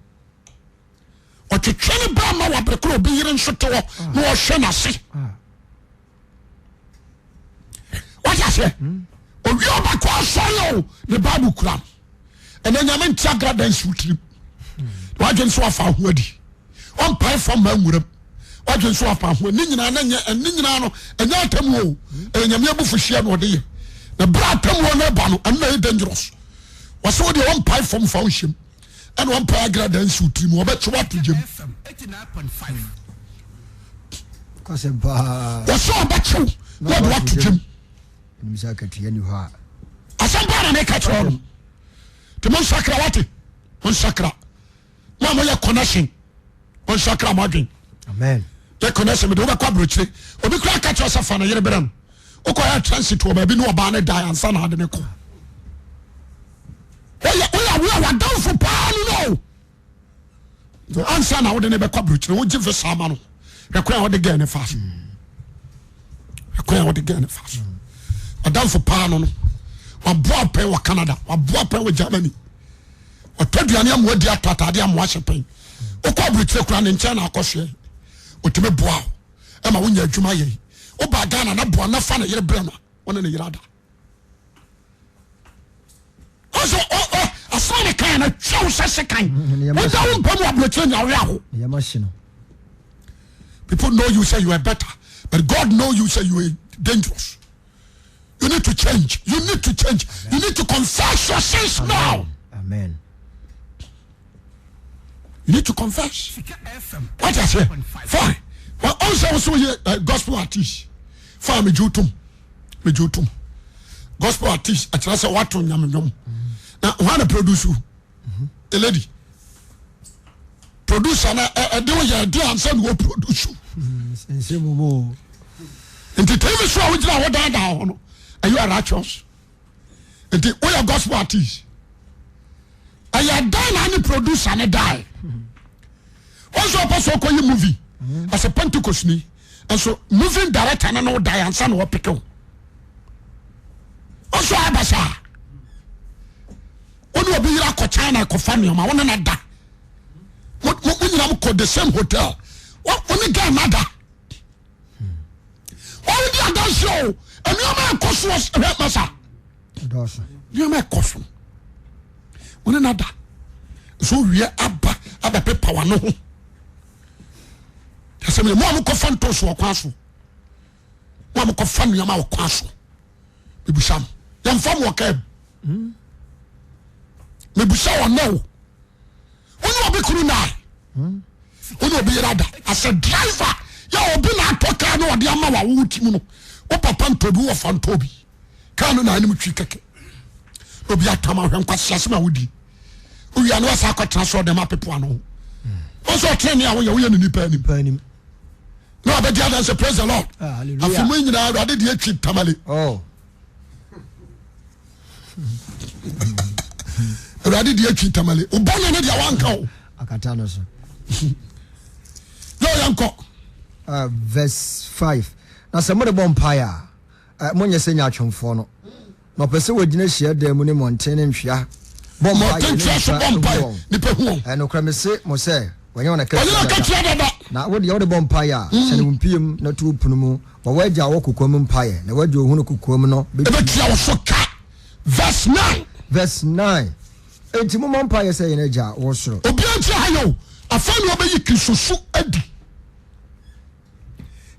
Ɔtwetwe ne ba ma wɔ abere obi yere nso te hɔ na ɔhwɛ n'ase. Wate aseɛ? Owie ɔbɛkɔ asɔre o ne Bible kura no. Ɛnɛ nyame nte agrada nsi wo tirim. Wadwen so afa ho adi. Ɔmpae fam ma nwuram. Wadwen so afa ho ne nyinaa na nyɛ ne nyinaa no ɛnyɛ atamu o. Ɛyɛ nyame abufuhyeɛ na ɔde yɛ. Na berɛ atamuo no ba no ɛno na ɛyɛ dangerous. Wɔsɛ wo deɛ ɔmpae fam fa wo nhyɛm. Ɛna ɔmpae agrada nsi wo tirim ɔbɛkye wato gyam. Wɔsɛ ɔbɛkyew na ɔde wato gyam. Asɛm paa na meka kyerɛ no. Nti monsakra wate. Monsakra. Mo a moyɛ connection monsakra mo adwen. Amen. Yɛ connection mede wobɛkɔ aburokyire. Obi koraa ka kyerɛ sɛ fa ne yere brɛ no. Wokɔ yɛ transit wɔ baabi ne ɔbaa ne dan ansa na ade ne kɔ. Woyɛ woyɛ wo a wadamfo paa no no. Ansa na wode ne bɛkɔ aburokyire wogye visa ama no. Hwɛ kwan a wode gɛɛ ne fa so. Hwɛ kwan a wode gɛɛ ne fa so. Wadamfo paa no no. Waboa pɛn wɔ Canada, waboa pɛn wɔ Germany. Ɔtɔ aduane ama wadi atɔ ataade ama wahyɛ pɛn. Wokɔ aburokyire koraa ne nkyɛn na akɔsoɛ. Ɔtumi boa wo ɛma wonya adwuma yɛ. Woba Ghana na boa na fa ne yere brɛ no a, wo ne ne yere ada. Ɔsɛ asɛm ne kan na twa wo sɛ sekan. Woda wo mpa mu aburokyire nya wo aho. People know you say you are better, but God know you say you are dangerous. You need to change. You need to change. Amen. You need to confess your sins Amen. now. Amen. You need to confess. What I say? Fine. Well, also also you uh, gospel artist. Fine, me jutum. Me jutum. Gospel artist. I say what on nyam nyam. Now, who produce you? A lady. Producer na ɛde wo yɛ ɛde ansa na wɔ produce. Nsɛm mu o. Nti tv so a wogyina hɔ daadaa hɔ no ɛyɛ righteous. Nti woyɛ gospel artist. Ɛyɛ dan na ne producer ne die. Wɔn nso ɔpɛ sɛ ɔkɔyi movie as a Pentecost ni nso movie director no no die ansa na ɔpeke wo. Wɔn nso aba saa. Wo ne obi yere akɔ China kɔfa nneɛma wo ne na da. Mo mo nyinaa mo kɔ the same hotel. Wo ne girl na da. Wɔn di adansi o. Nneɛma ɛkɔ so hwɛ masa. Nneɛma ɛkɔ so. Wo ne na da. So wie aba abɛpepa w'ano ho. Ɛsɛ mi mo a mo kɔfa ntɔnso wɔ kwan so. Mo a mo kɔfa nneɛma wɔ kwan so. Mebisa mo. Yɛmfa mo wɔ kaa mu. Mebisa wɔn nɛ o. Wo ne obi kunu naa. Wo ne obi yere ada. As a driver, yɛ obi na atɔ kaa na ɔde ama wa wo ti mu no. Wo papa ntɔ bi, wo wɔfa ntɔ bi. Kaa no na anim twi kɛkɛ. Na obi atɔ ama hwɛ nkwasi asɛm a wodi. Owia no wasa akɔtena so ɔdɛm apepo ano. Wɔn sɛ ɔtene ne a woyɛ woyɛ ne nipa anim. Na wabɛdi adanse praise the Lord. Ah, Afi mu nyinaa awurade deɛ atwi tamale. Oh. Awurade deɛ atwi tamale. Wobɔne ne deɛ wanka o. Akata no so. Yɛ yɛn kɔ. Uh, verse 5. Na sɛ mode bɔ mpaeɛ a, uh, monyɛ sɛ nyaatwomfoɔ no. Na ɔpɛ sɛ wɔgyina hyiadan mu ne mmɔnten ne ntwea bɔ mpaeɛ Mmɔnten ne ntwea so nnipa bɔ hu mpaeɛ, wɔn. nnipa hu wɔn. Ɛɛ, nokorɛ mese mo sɛ, wɔanya wɔn Wɔanya akatua akatua dada. dada. Na wo deɛ, wode bɔ mpaeɛ a, hyɛne wo mpia mu na to wo pono mu, bɔ w'Agya a ɔwɔ kokoam mpaeɛ, na w'Agya a ɔhunu kokoam no bɛtua Ɛbɛtua wo so ka. Verse 9. Verse 9, Enti mommɔ mpaeɛ sɛ, Yɛn Agya a wowɔ soro. Obiara ntie ha yɛ o. Afei na ɔbɛyi Kristosu adi.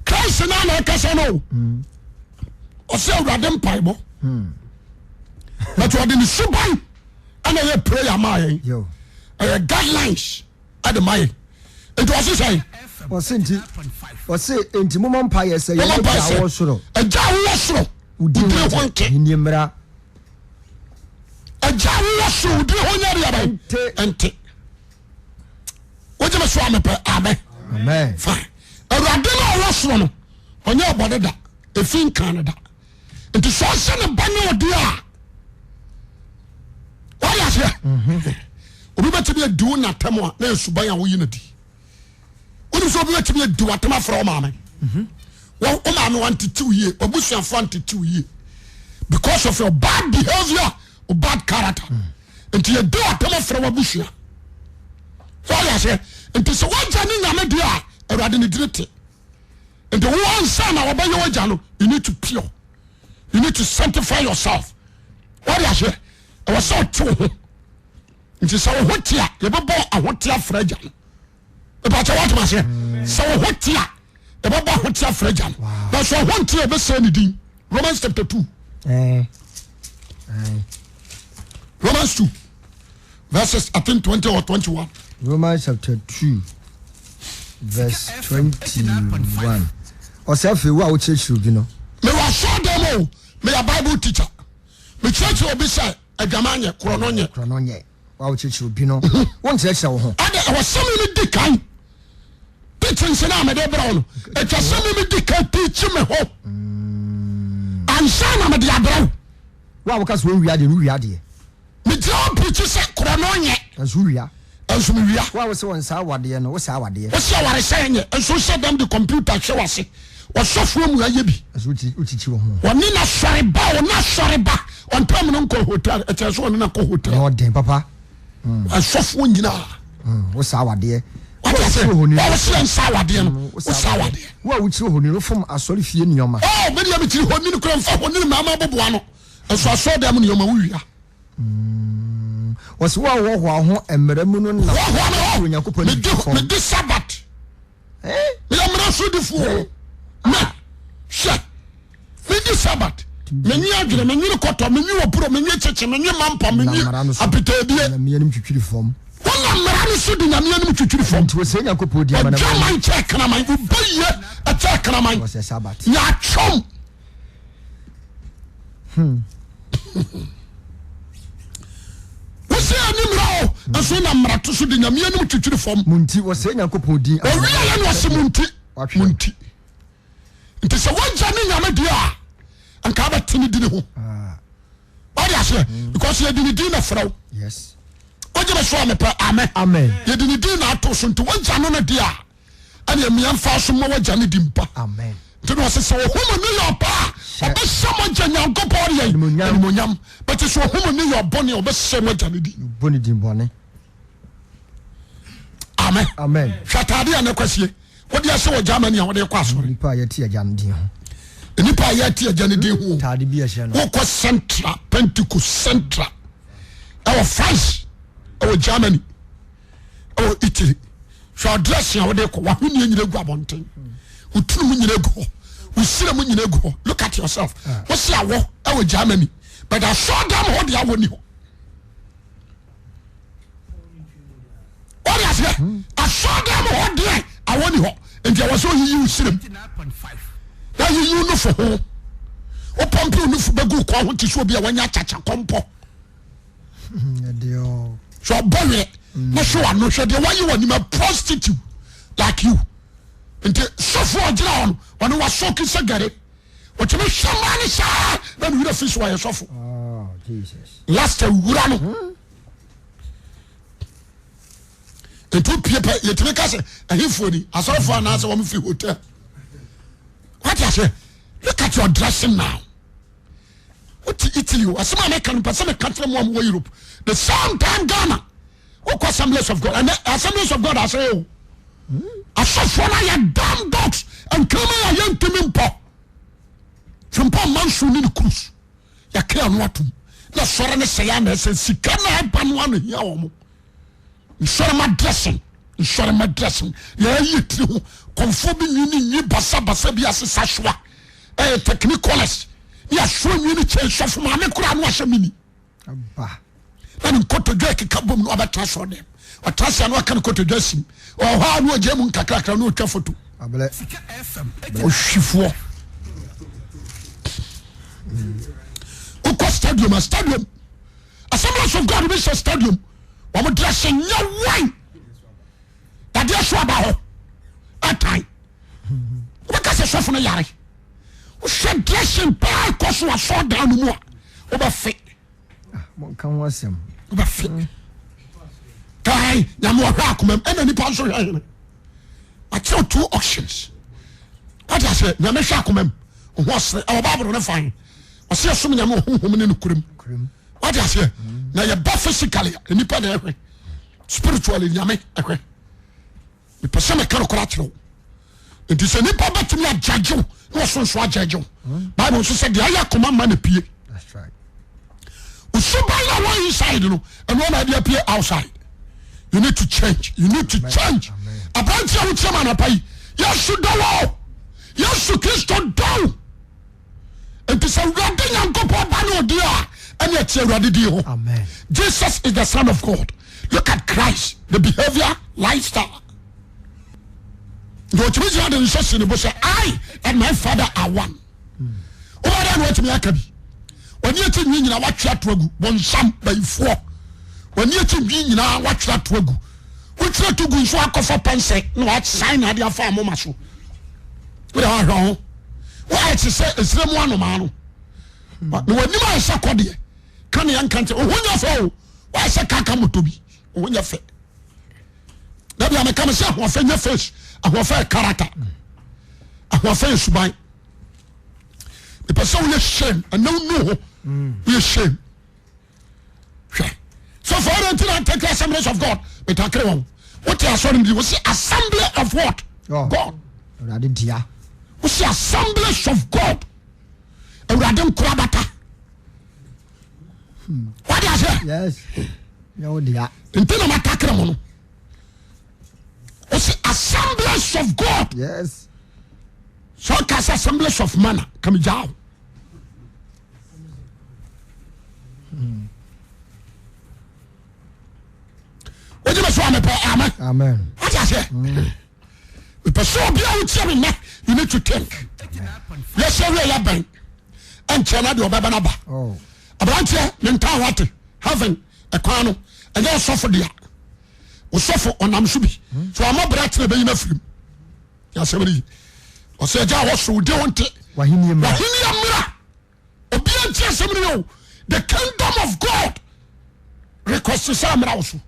Christ naa na ɛkasa no o. Ɔsɛ awurade mpaebɔ. But ɔde ne suban ɛna ɛyɛ prayer maa yɛn. Ɛyɛ guidelines ɛde ma yɛn. Nti ɔse sɛn? Ɔse nti ɔse nti momɔ mpaeɛ sɛ yɛn agya a wɔ soro. Agya a wowɔ soro. Wo din ho nte. Ahennie mmra. Agya a wowɔ soro wo din ho nyɛ deɛ bɛn? Nte. Wogye me so a mepɛ amen. Amen. Fine. Awurade no a ɔwɔ soro no ɔnyɛ ɔbɔne da efi nka no da nti sɛ ɔhyɛ ne ba ne ɔde a wade aseɛ mhm. obi bɛtumi adi wo natam a na ɛsuban a woyi no di wonim sɛ obi bɛtumi adi watam afrɛ wo maame mhm. wo maame wantetew yie wabusuafoɔ antetew yie because of your bad behavior or bad character mm. Nti yɛdi w'atam afrɛ w'abusua. So ɔyɛ aseɛ. Nti sɛ w'agya ne nyame deɛ a, awurade ne dini te. Nti wo ansa na wɔbɛyɛ w'agya no, you need to pure. You need to sanctify yourself. Wɔde aseɛ. Ɛwɔ sɛ ɔte wo ho. Nti sɛ wo ho te a, yɛbɛbɔ ahote afrɛ agya no. Ìbàkyɛ wọ́n tẹ̀lé aseɛ. Sɛ wo ho te a, yɛbɛbɔ ahote afrɛ agya no. Na sɛ ɔho nte a, yɛbɛsɛe ne din. Romans chapter 2. Eh. Eh. Romans 2 verses I think 20 or 21. Romans chapter 2 verse 21. Ɔsɛ afei wo a wokyerɛkyerɛ obi no. Mewɔ asɔre dɛm o, meyɛ Bible teacher. Mekyerɛkyerɛ obi sɛ adwaman nyɛ, korɔno nyɛ. Korɔno nyɛ. Wo a wokyerɛkyerɛ obi no, wonkyerɛkyerɛ wo ho. Ɛde ɛwɔ sɛ me di kan. Teachings no a mede brɛ wo no, ɛtwa sɛ me medi ka teach me ho ansa na mede abrɛ wo. Wo a woka sɛ wɔnwia adeɛ no, wowia adeɛ. Megyina hɔ preach sɛ korɔ no nyɛ. Nanso wowia. Nanso mewia. Wo a wose wɔnsa awadeɛ no, wosa awadeɛ. Wose awaresɛe nyɛ, nso wohyɛ dam de kɔmputa hwɛ w'ase. Ɔsɔfoɔ mu ayɛ bi. Nanso wokyikyi wo ho. Ɔne n'asɔre ba o, n'asɔre ba. Ɔntam no nkɔ hotel, ɛkyɛn sɛ ɔne no akɔ hotel. Ɛno ɔden papa. Asɔfoɔ nyinaa. Wosa awadeɛ. Wate ase? Wo a wose yɛnsa awadeɛ no, wosa awadeɛ. Wo a wokyiri ohoni no, wofom asɔrefie nneɛma. Oh, me deɛ mekyiri honini koraa, mfa honini mmaa m'aboboa ano, nso asɔredan mu nneɛma wowia. Wɔse wo a wohoahoa wo ho mmara mu no na Hoahoa me ho. Onyankopɔn Medi di fam. medi Sabbat. Meyɛ mmara sodifoɔ. Me hwɛ medi Sabbat. Menwe adwene, menwene kɔtɔ, menwe opuro, menwe kyekye, menwe mampa, menwe Nam mmara no so. apitaadie. Nyame anim twitwiri fam. Wonam mmara no so di Nyame anim twitwiri fam. Nti wɔsɛe Nyankopɔn di amanaman mu. Odwaman kyɛɛ kraman, wo bayie kyɛɛ kraman. Wɔsɛe Sabbat. Nyaatwom. Wosɛ ani mmara o, nso na mmara to so de Nyame anim twitwiri fam. Mo nti wɔsɛe Nyankopɔn din. Owia yɛ na ɔse mo nti, mo nti. Nti sɛ wagya ne Nyame deɛ a, nka abɛte ne dini ho. Wade aseɛ? Because yɛde ne din na frɛ wo. Yes. Wogye me so a mepɛ amen. Amen. Yɛde ne din na ato so nti wagya no no deɛ a, ɛne mmea mfa so ma wagya ne di mpa. Amen. Nti na ɔsɛ sɛ ɔhu mo ne yɛ ɔpa a, ɔbɛhyɛ mo agya Nyankopɔn deɛ animonyam. Bɛte sɛ ɔhu mo ne yɛ ɔbɔne a, ɔbɛhyɛ mo agya ne di. Bɔ ne din bɔne. Amen. Amen. Hwɛ ataade a ne kwasie wode ahyɛ wɔ Germany a wode kɔ asɔre. Nipa a yɛte agya no din ho. Nipa a yɛte agya no din ho. Taade bi ɛhyɛ no. Wokɔ Central Pentecost Central ɛwɔ France ɛwɔ Germany ɛwɔ Italy. Hwɛ ɔdrɛse a wode kɔ wahweneɛ nyina gu abɔnten. Wotunu mu nyina gu hɔ. Wosira mu nyina gu hɔ. Look at yourself. Wosi awɔ ɛwɔ Germany but asɔɔdan hɔ de awɔ ni hɔ. Wode aseɛ asɔɔdan mu hɔ deɛ awɔ ni hɔ nti ɛwɔ sɛ oyiyi wo sirem na yiyi wo nufo ho wopɔmpe wo nufo bɛgu kɔn ho te sɛ obi a wanya akyakya kɔmpɔ sɛ ɔbɔ werɛ na hwɛ wano hwɛ deɛ wayi w'anim a prostitute like you nti sɔfo a ɔgyina hɔ no ɔne wasɔki sɛ gare ɔtumi hwɛ mmaa no saa na ne werɛ fi so ɔyɛ sɔfo oh, last wura no nti wopie pɛ yɛtumi ka sɛ ɛhefoɔ ni asɔrefoɔ anaasɛ wɔn firi hotel wate aseɛ look at your dressing now wote Italy o asɛm a meka no pɛ sɛ meka kyerɛ mo a mowɔ Europe the same time Ghana wokɔ Assemblies of God ɛnɛ Assemblies of God asɛe o asɔfoɔ no ayɛ damn dogs nkraman a yɛntumi mpɔ twempɔ mma nso ne ne cruise yɛka ano atom na sɔre ne sɛe ana ɛsɛ sika na ɛba no ano hia wɔn nsɔre ma dressing nsɔre ma dressing yɛayɛ tiri ho kɔnfoɔ bi nwi ne nwi basabasa bi asesa soa ɛyɛ technicolors ne asoa nwi ne kyɛn sɔfo maame koraa no ahyɛ mini na ne nkotodwe keka bom na ɔbɛtena sɔɔ dɛm ɔtena se ano aka ne kotodwe asim ɔhɔ a na ɔgya mu nkakrakra na ɔtwa foto ɔhwifoɔ wokɔ stadium a stadium Assemblies of God bi hyɛ stadium wɔn dress nyɛ wan dadeɛ so aba hɔ ɛtan wobɛka sɛ sɔfo no yare wohwɛ dressing paa kɔ so asɔ dan no mu a wobɛfe wobɛfe kae nyame ɔhwɛ akomam ɛna nipa nso hwɛ hene akyerɛw two auctions wate aseɛ nyame hwɛ akomam ɔho ɔsere ɛwɔ bible no fan ɔsɛ yɛsom nyame wɔ honhom ne nokorɛm wate aseɛ na yɛba physically a nipa na ɛhwɛ spiritually nyame ɛhwɛ mepɛ sɛ meka nokorɛ akyerɛ wo nti sɛ nipa bɛtumi agyagye wo na ɔso nso agyagye wo bible nso sɛ deɛ ayɛ akoma ma na pie osuban na wɔ inside no ɛno na ade apue outside you need to change you need to change aberante a wokyerɛ ma anapa yi yesu dɔ wo yesu kristo dɔ wo nti sɛ awurade nyankopɔn ba ne ɔdi a ɛne ɛte awurade di ho jesus is the son of god look at christ the behavior lifestyle nti ɔtumi gyina de nhyɛ si ne bo sɛ i and my father are one wobɛdɛ na watumi aka bi w'ani akyi nwi nyinaa watwe ato agu bɔnsam bayifoɔ w'ani akyi nwi nyinaa watwe ato agu woyɛ. Wotwerɛ to gu nso akɔfa pɛnsɛ na wasan na ade afa amoma so. Wode ahwɛ ho. Woayɛ te sɛ esire mu anomaa no. Na w'anim ayɛ sɛ kɔdeɛ. Ka ne yɛnka nkyɛ. Wo ho nyɛ fɛ o. Woayɛ sɛ kaka moto bi. Wo ho nyɛ fɛ. Dabi a meka me sɛ ahoɔfɛ nyɛ face. Ahoɔfɛ yɛ character. Ahoɔfɛ yɛ suban. Mepɛ sɛ woyɛ shame. Ɛnɛ wonu ho. Woyɛ shame. Hwɛ. So for ɛdɛ nti na take assemblies of God. Metakere wɔn. Wote asɔre bi wosi assembly of what? Oh. God. Awurade dea. Wosi assemblies of God. Awurade nkorabata. Wade aseɛ? Yes. Nyɛ wo dea. Nti na matakere mo no. Wosi assemblies of God. Yes. So ɔka sɛ assemblies of man a kamigyaa wo. Wogye me so a mepɛ amen. Wate aseɛ? Mepɛ sɛ obi a wotie me nnɛ you need to think. Yɛsɛ wie yɛbɛn ɛnkyɛ na deɛ ɔbɛbɛ no aba. Oh. Aberanteɛ mentaa wate heaven ɛkwan no ɛnyɛ ɔsɔfo dea. Ɔsɔfo ɔnam so bi. So ɔmɔ brɛ tena bɛyi no afirim. Yɛasɛm no yi. Ɔsɛ agya a wɔsoro wo din ho nte. W'ahenni mmra. W'ahenni mmra. Obiara nti asɛm no yɛ o. The kingdom of God request sɛ mmra wo so.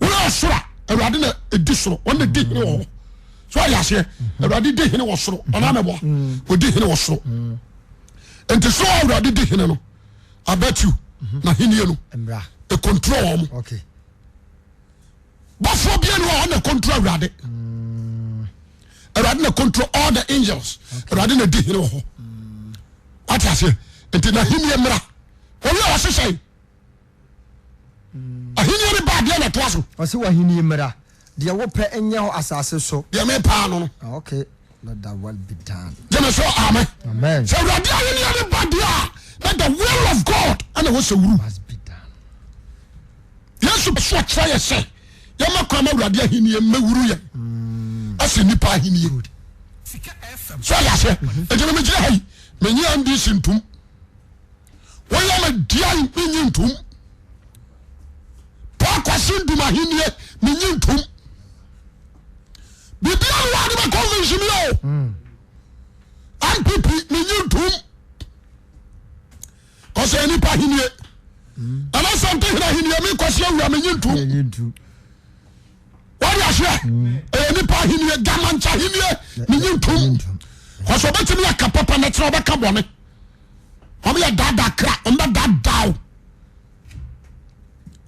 Woyɛ ɔsoro a Awurade na ɛdi soro. Ɔno na ɛdi hene wɔ hɔ. So ɔyɛ aseɛ. Awurade di hene wɔ soro. Ɔno amɛboa. Ɔdi hene wɔ soro. Nti soro a Awurade di hene no, I bet you, na henie no, Mmra. ɛcontrol wɔn. Okay. Bɔfoɔ bia ni hɔ ɔna control Awurade. Awurade na control all the angels. Awurade na di hene wɔ hɔ. Wate aseɛ? Nti na ahenni mmra. Owi a ɔhyehyɛ yi. Ahenni no ba adeɛ na ɛtoa so. Ɔsi w'ahenni mmra. Deɛ wopɛ nyɛ hɔ asase so. Deɛ mepaa no no. Ah, okay. Let that will be done. Gyeme so amen. Amen. Sɛ Awurade ahenni no ba deɛ a, na the will of God ɛna wɔ sɛ wuru. Must be done. Yesu so ɔkyerɛ yɛ sɛ yɛma kwan ma Awurade ahenni mmɛwuru yɛn ɛsɛ nnipa ahenni. So ɔyɛ aseɛ. Nti no megyina ha yi menye NDC ntom. Woyɛ me deɛ menye ntom. Paul Kwasi Ndum ahenni menye ntom. Biribiara ne wɔade bɛ convince me o. NPP menye ntom. Kɔsɛ nipa ahenni. Ɛna sɛ nte hene ahenni me Kwasi awura menye ntom. Wɔde aseɛ ɛyɛ nipa ahenni gamankyɛ ahenni menye ntom. Kɔsɛ ɔbɛtumi aka papa na kyerɛ ɔbɛka bɔne. Wɔn yɛ daadaa kra wɔn bɛ daadaa o.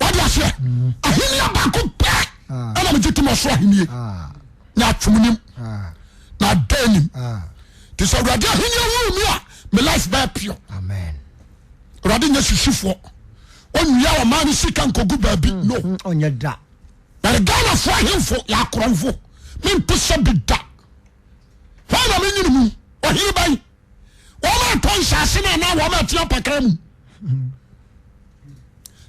Wɔde aseɛ ahenni baako pɛ ɛna megye tom ɔsoro ahenni na atwom nim na ada nim. Te sɛ awurade ahenni awuru mi a me life bɛyɛ pure. Amen. Awurade nyɛ sisifoɔ ɔnwia ɔman no sika nkogu baabi no. Ɔnyɛ da. But Ghanafoɔ ahemfo yɛ akorɔmfo mente sɛ bi da. Hwan na menyini mu ɔhene bɛn wɔn a ɛtɔ nsaase no anaa wɔn a ɛte apakra mu.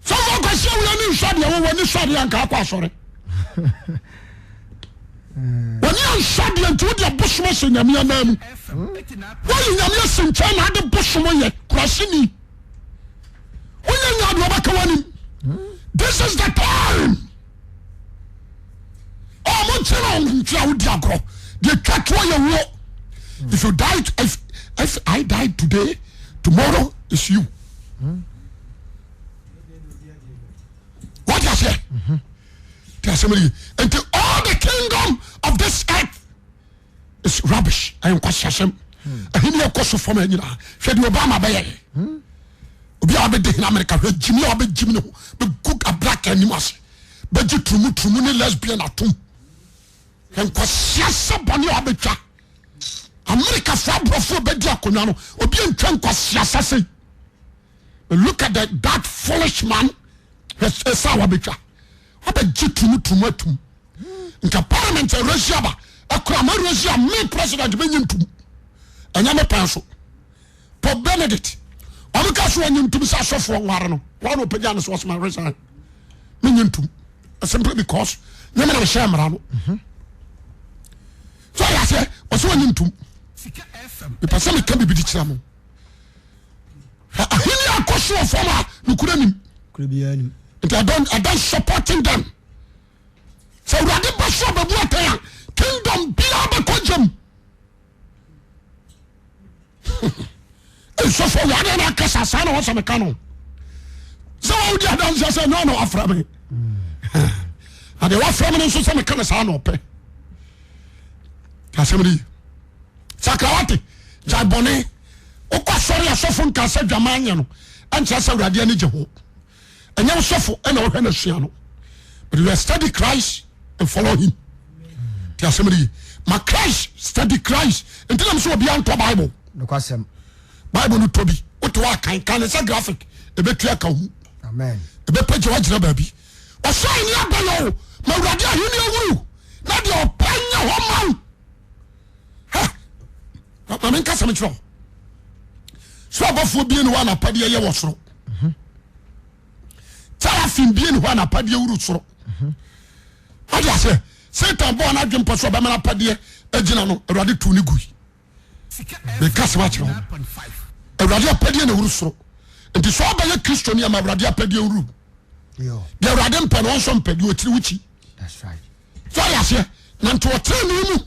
Sɔfo Kwasi Awuah ni nsɔ deɛ wɔwɔ ni sɔ deɛ anka akɔ asɔre. Wɔn ni ansɔ deɛ nti wode abosom ahyɛ nyame anan mu. Wɔyi nyame asi nkyɛn na ade bosom yɛ kurase ni. Wonyɛ nya deɛ ɔbɛka w'anim. This is the time. Ɔmo nkyɛn na ɔmo a wodi agorɔ. Deɛ twa toɔ yɛ wuo. If you die, if I die today, tomorrow is you. What you say? Tí a sẹ́mi yìí. Nti all the kingdom of this earth is rubbish. Ẹ̀yẹ nkwasi asẹ́m. Ẹ̀hìn yẹ kọ́ so fam ẹ̀ nyinaa. Hwẹ́ di Obama bẹ́yẹ yẹ. Obi a wabɛdi hene Amerika hwɛ gyimi a wabɛgyimi ne ho bɛgu abraka anim ase bɛgye turumu turumu ne lesbian atom. Hwɛ nkwasi asɛ bɔne a wabɛtwa. Amerika fo aborɔfo bɛdi akonnwa no obi ntwa nkwasi asɛ sei. Look at the, that foolish man hwɛ sɛ a wabɛtwa wabɛgye turumu turumu atum. Nka parliament a Russia ba ɛkora ma Russia me president bɛnyi ntum ɛnyɛ me pɛn so. Pope Benedict ɔmo ka so ɔnye ntum sɛ asɔfoɔ nware no wɔn na ɔpagya no so ɔsoma resign menye ntum simply because nyɛ me na mehyɛ mmara no so ɔyɛ aseɛ ɔsɛ ɔnye ntum mepɛ sɛ meka biribi de kyerɛ mo ahenni akɔ so wɔ fam a nokora nim nti I don't, I don't supporting them. Sɛ Awurade ba so ɔbɛbu atɛn a, kingdom biara bɛkɔ gyam. Nsɔfo wade na akasa saa na wɔsɛ meka no sɛ wawodi adanseɛ sɛ nyɛ ɔna wafrɛ me na deɛ wafrɛ me no nso sɛ meka no saa na ɔpɛ asɛm no yi sakra wate gyae bɔne wokɔ asɔre asɔfo nka sɛ dwama nyɛ no ɛnkyerɛ sɛ awurade ani gye ho ɛnyɛ wo sɔfo ɛna wohwɛ no sua no but you study Christ and follow him ti asɛm no yi ma Christ study Christ nti nam sɛ obiara ntɔ Bible nokwasɛm Bible no tɔ bi wote hɔ akan kan ne sɛ graphic ɛbɛtua ka ho amen ɛbɛpɛgya woagyina baabi ɔsoro ahenni abɛyɛ o ma awurade ahenni awuru na deɛ ɔpɛ nyɛ hɔ ma wo ma menka sɛm kyerɛ wo soro abɔfoɔ bie ne hɔ anapadeɛ yɛ wɔ soro Seraphim bie ne hɔ a n'apadeɛ wuru soro. Wate aseɛ? Satan bɔɔ n'adwene mpɔ sɛ ɔbɛma n'apadeɛ agyina no, Awurade tuu ne gui. Meka sɛm akyerɛ wo. Awurade apadeɛ na ɛwuru soro. Nti sɛ ɔbɛyɛ Kristoni ama Awurade apadeɛ wuru. Deɛ Awurade mpɛ no ɔnso mpɛ deɛ ɔkyiri wo kyi. So ɔyɛ aseɛ? Na nti ɔtene ne mu.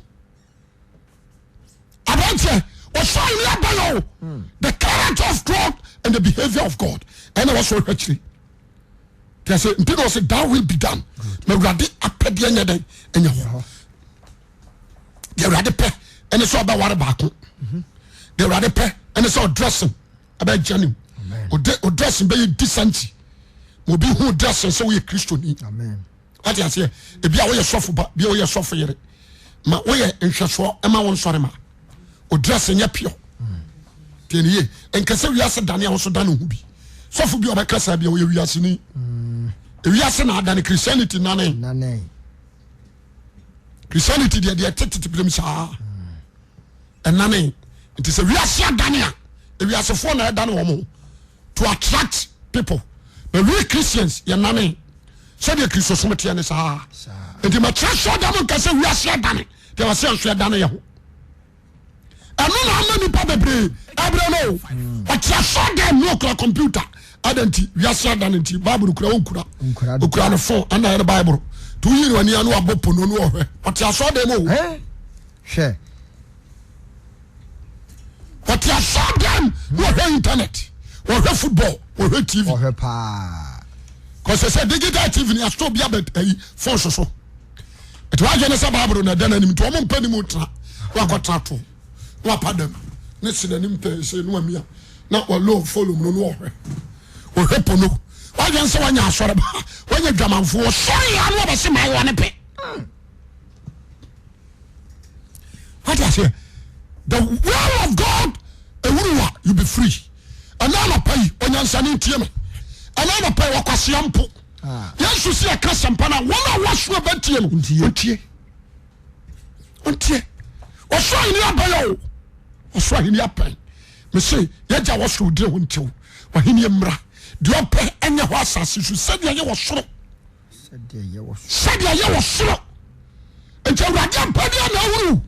Aberanteɛ ɔsɔ ahene abayɛ o. The character of God and the behavior of God. Ɛna wɔsɔ ɔhwɛ akyire. Tí a sɛ nti na ɔsɛ that will be done. Na awurade apɛdeɛ nyɛ dɛn ɛnyɛ hɔ. Deɛ awurade pɛ ɛne sɛ ɔbɛware baako. Deɛ awurade pɛ ɛne sɛ ɔdressing ɛbɛ gya ne mu. Ɔdressing bɛyɛ decency. Ma obi hu dressing sɛ woyɛ Kristoni. Amen. Wate aseɛ? Ebi a woyɛ sɔfo ba, bi a woyɛ sɔfo yere. Ma woyɛ nhwɛsoɔ ma wo nsɔre ma. O dress nyɛ pure. Tie ne yie. Nka sɛ wiase dane a wo so dane ho bi. Sɔfo bi a ɔbɛka saa bi a ɔyɛ wiase ni. Wiase na adane Christianity nane. Nane. Christianity deɛ deɛ tete binom saa. Ɛnane. Nti sɛ wiase adane a, ewiasefoɔ na ɛdane wɔn ho. To attract people. But we Christians yɛ nane. Sɛdeɛ Kristosom teɛ ne saa. Nti mɛkyerɛ sɔ dɛm nka sɛ wiase adane deɛ wɔsɛ nso ɛdane yɛ ho. Ɛno na ama nipa bebree ɛbrɛ no o. Ɔte asɔ dɛm ne okura computer ada nti wiase adane nti Bible kura onkura. Okura ne phone ɛna ɛne Bible. To yi ne wani ano abɔ pono no ɔhwɛ. Ɔte asɔ dɛm o. Hwɛ. Ɔte asɔ dɛm na ɔhwɛ internet, ɔhwɛ football, ɔhwɛ TV. Ɔhwɛ paa. Kɔsɛ sɛ digital TV ni asɔ obi abɛ ayi phone soso. Ɛti wadwene ne sɛ Bible na ɛda n'anim nti wɔn mpɛ ne mu tena na wakɔtena to na wapa dɛm ne si n'anim pɛɛ sɛ ne wamia na walo follow mu no na ɔhwɛ ɔhwɛ pono wadwene sɛ wanya asɔre ba wanya dwamanfoɔ ɔsɔre ya no ɔbɛse maa wɔ ne pɛ. Wate aseɛ? The will of God ewuru wa you be free. Ɛna anɔpa yi onyansani ntie me. Ɛna anɔpa yi ɔkwasea mpo. Ah. Yesu si ɛka sɛmpa na wɔn a wɔso ɛbɛtie no. Ntie. Ntie. Ntie. Ɔsoro ahenni abɛn o. Ɔsoro ahenni abɛn. Mese yɛgya wɔ soro dire ho ntew. Ɔhenni mmra. Deɛ ɔpɛ ɛnyɛ hɔ asase so sɛdeɛ ɛyɛ wɔ soro. Sɛdeɛ ɛyɛ wɔ soro. Nti Awurade apɛdeɛ na ahuru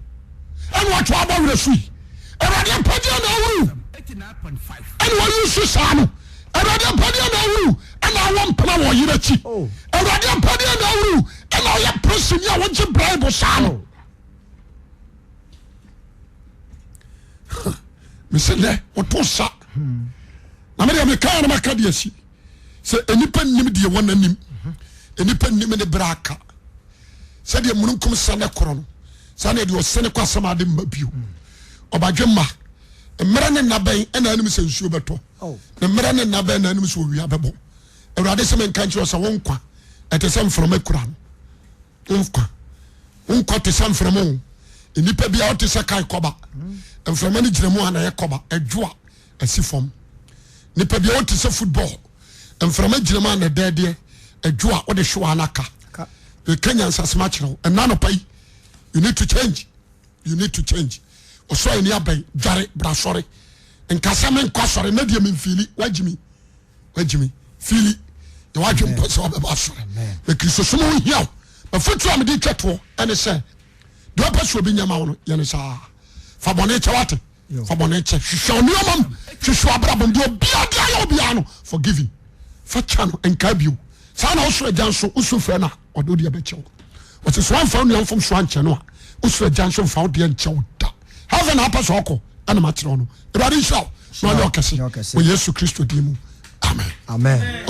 ɛna watwa abɔ werɛ so yi. Awurade apɛdeɛ na ahuru ɛna wayi so saa no. Awurade apɛdeɛ na ahuru ɛna awɔ mpena wɔ ɔyere akyi. Oh. Awurade apɛdeɛ na ahuru ɛna ɔyɛ prison a wɔgye bribe saa no. Oh. Mese nɛ wɔto sa. Na medeɛ meka na maka deɛ asi. Sɛ nnipa nnim deɛ wɔn anim. Nnipa nnim ne berɛ aka. Sɛdeɛ mununkum sane korɔ no, saa na deɛ ɔsane kɔ asɛm ade mma bio. Ɔbadwe mma, mmerɛ ne nna bɛn ɛna anim sɛ nsuo bɛtɔ, oh. na mmerɛ ne nna bɛn na anim sɛ owia bɛbɔ. Awurade sɛ menka nkyerɛ sɛ wo nkwa ɛte sɛ mframa kura no. Wo nkwa, wo nkwa te sɛ mframa o. Nnipa bi a ɔte sɛ kae kɔba. Mframa no gyina mu a na ɛyɛ kɔba, ɛdwo a asi fam. Nipa bi a ɔte sɛ football. Mframa gyina mu a na ɛdɛɛdeɛ, ɛdwo a wode hwe wa ka. Meka nyansasɛm akyerɛ wo ɛna anɔpa yi. You need to change. You need to change. Ɔsoro ani abɛn, dware, bra sɔre. Nka sɛ menkɔ asɔre na deɛ memfiili, wagye mi. Wagye mi. Fiili. Na wadwe mpɔ sɛ wabɛba asɔre. Na Kristosom ho hia wo. Mafotuo a mede twa toɔ ɛne sɛ, deɛ ɔpɛ sɛ obi nyɛ ma wo no, yɛ no saa. Fa bɔne kyɛ wate. Fa bɔne kyɛ. Hwehwɛ nneɛma mu. Hwehwɛ abrabɔ mu. Deɛ obiara de ayɛ obiara no, forgive him. Fa kyɛ no, nkaa bio. Saa na wosoro agya nso, wosu frɛ no a, ɔde wo deɛ bɛkyɛ wo. Ɔsɛ sɛ wamfa wo nua mfomsoɔ ankyɛ no a, wo soro agya nso mfa wo deɛ nkyɛ wo da. Heaven apɛ sɛ ɔkɔ ɛna makyerɛ wo no. Awurade nhyira wo na ɔnyɛ ɔkɛse wɔ Yesu Kristo din mu. Amen. Amen.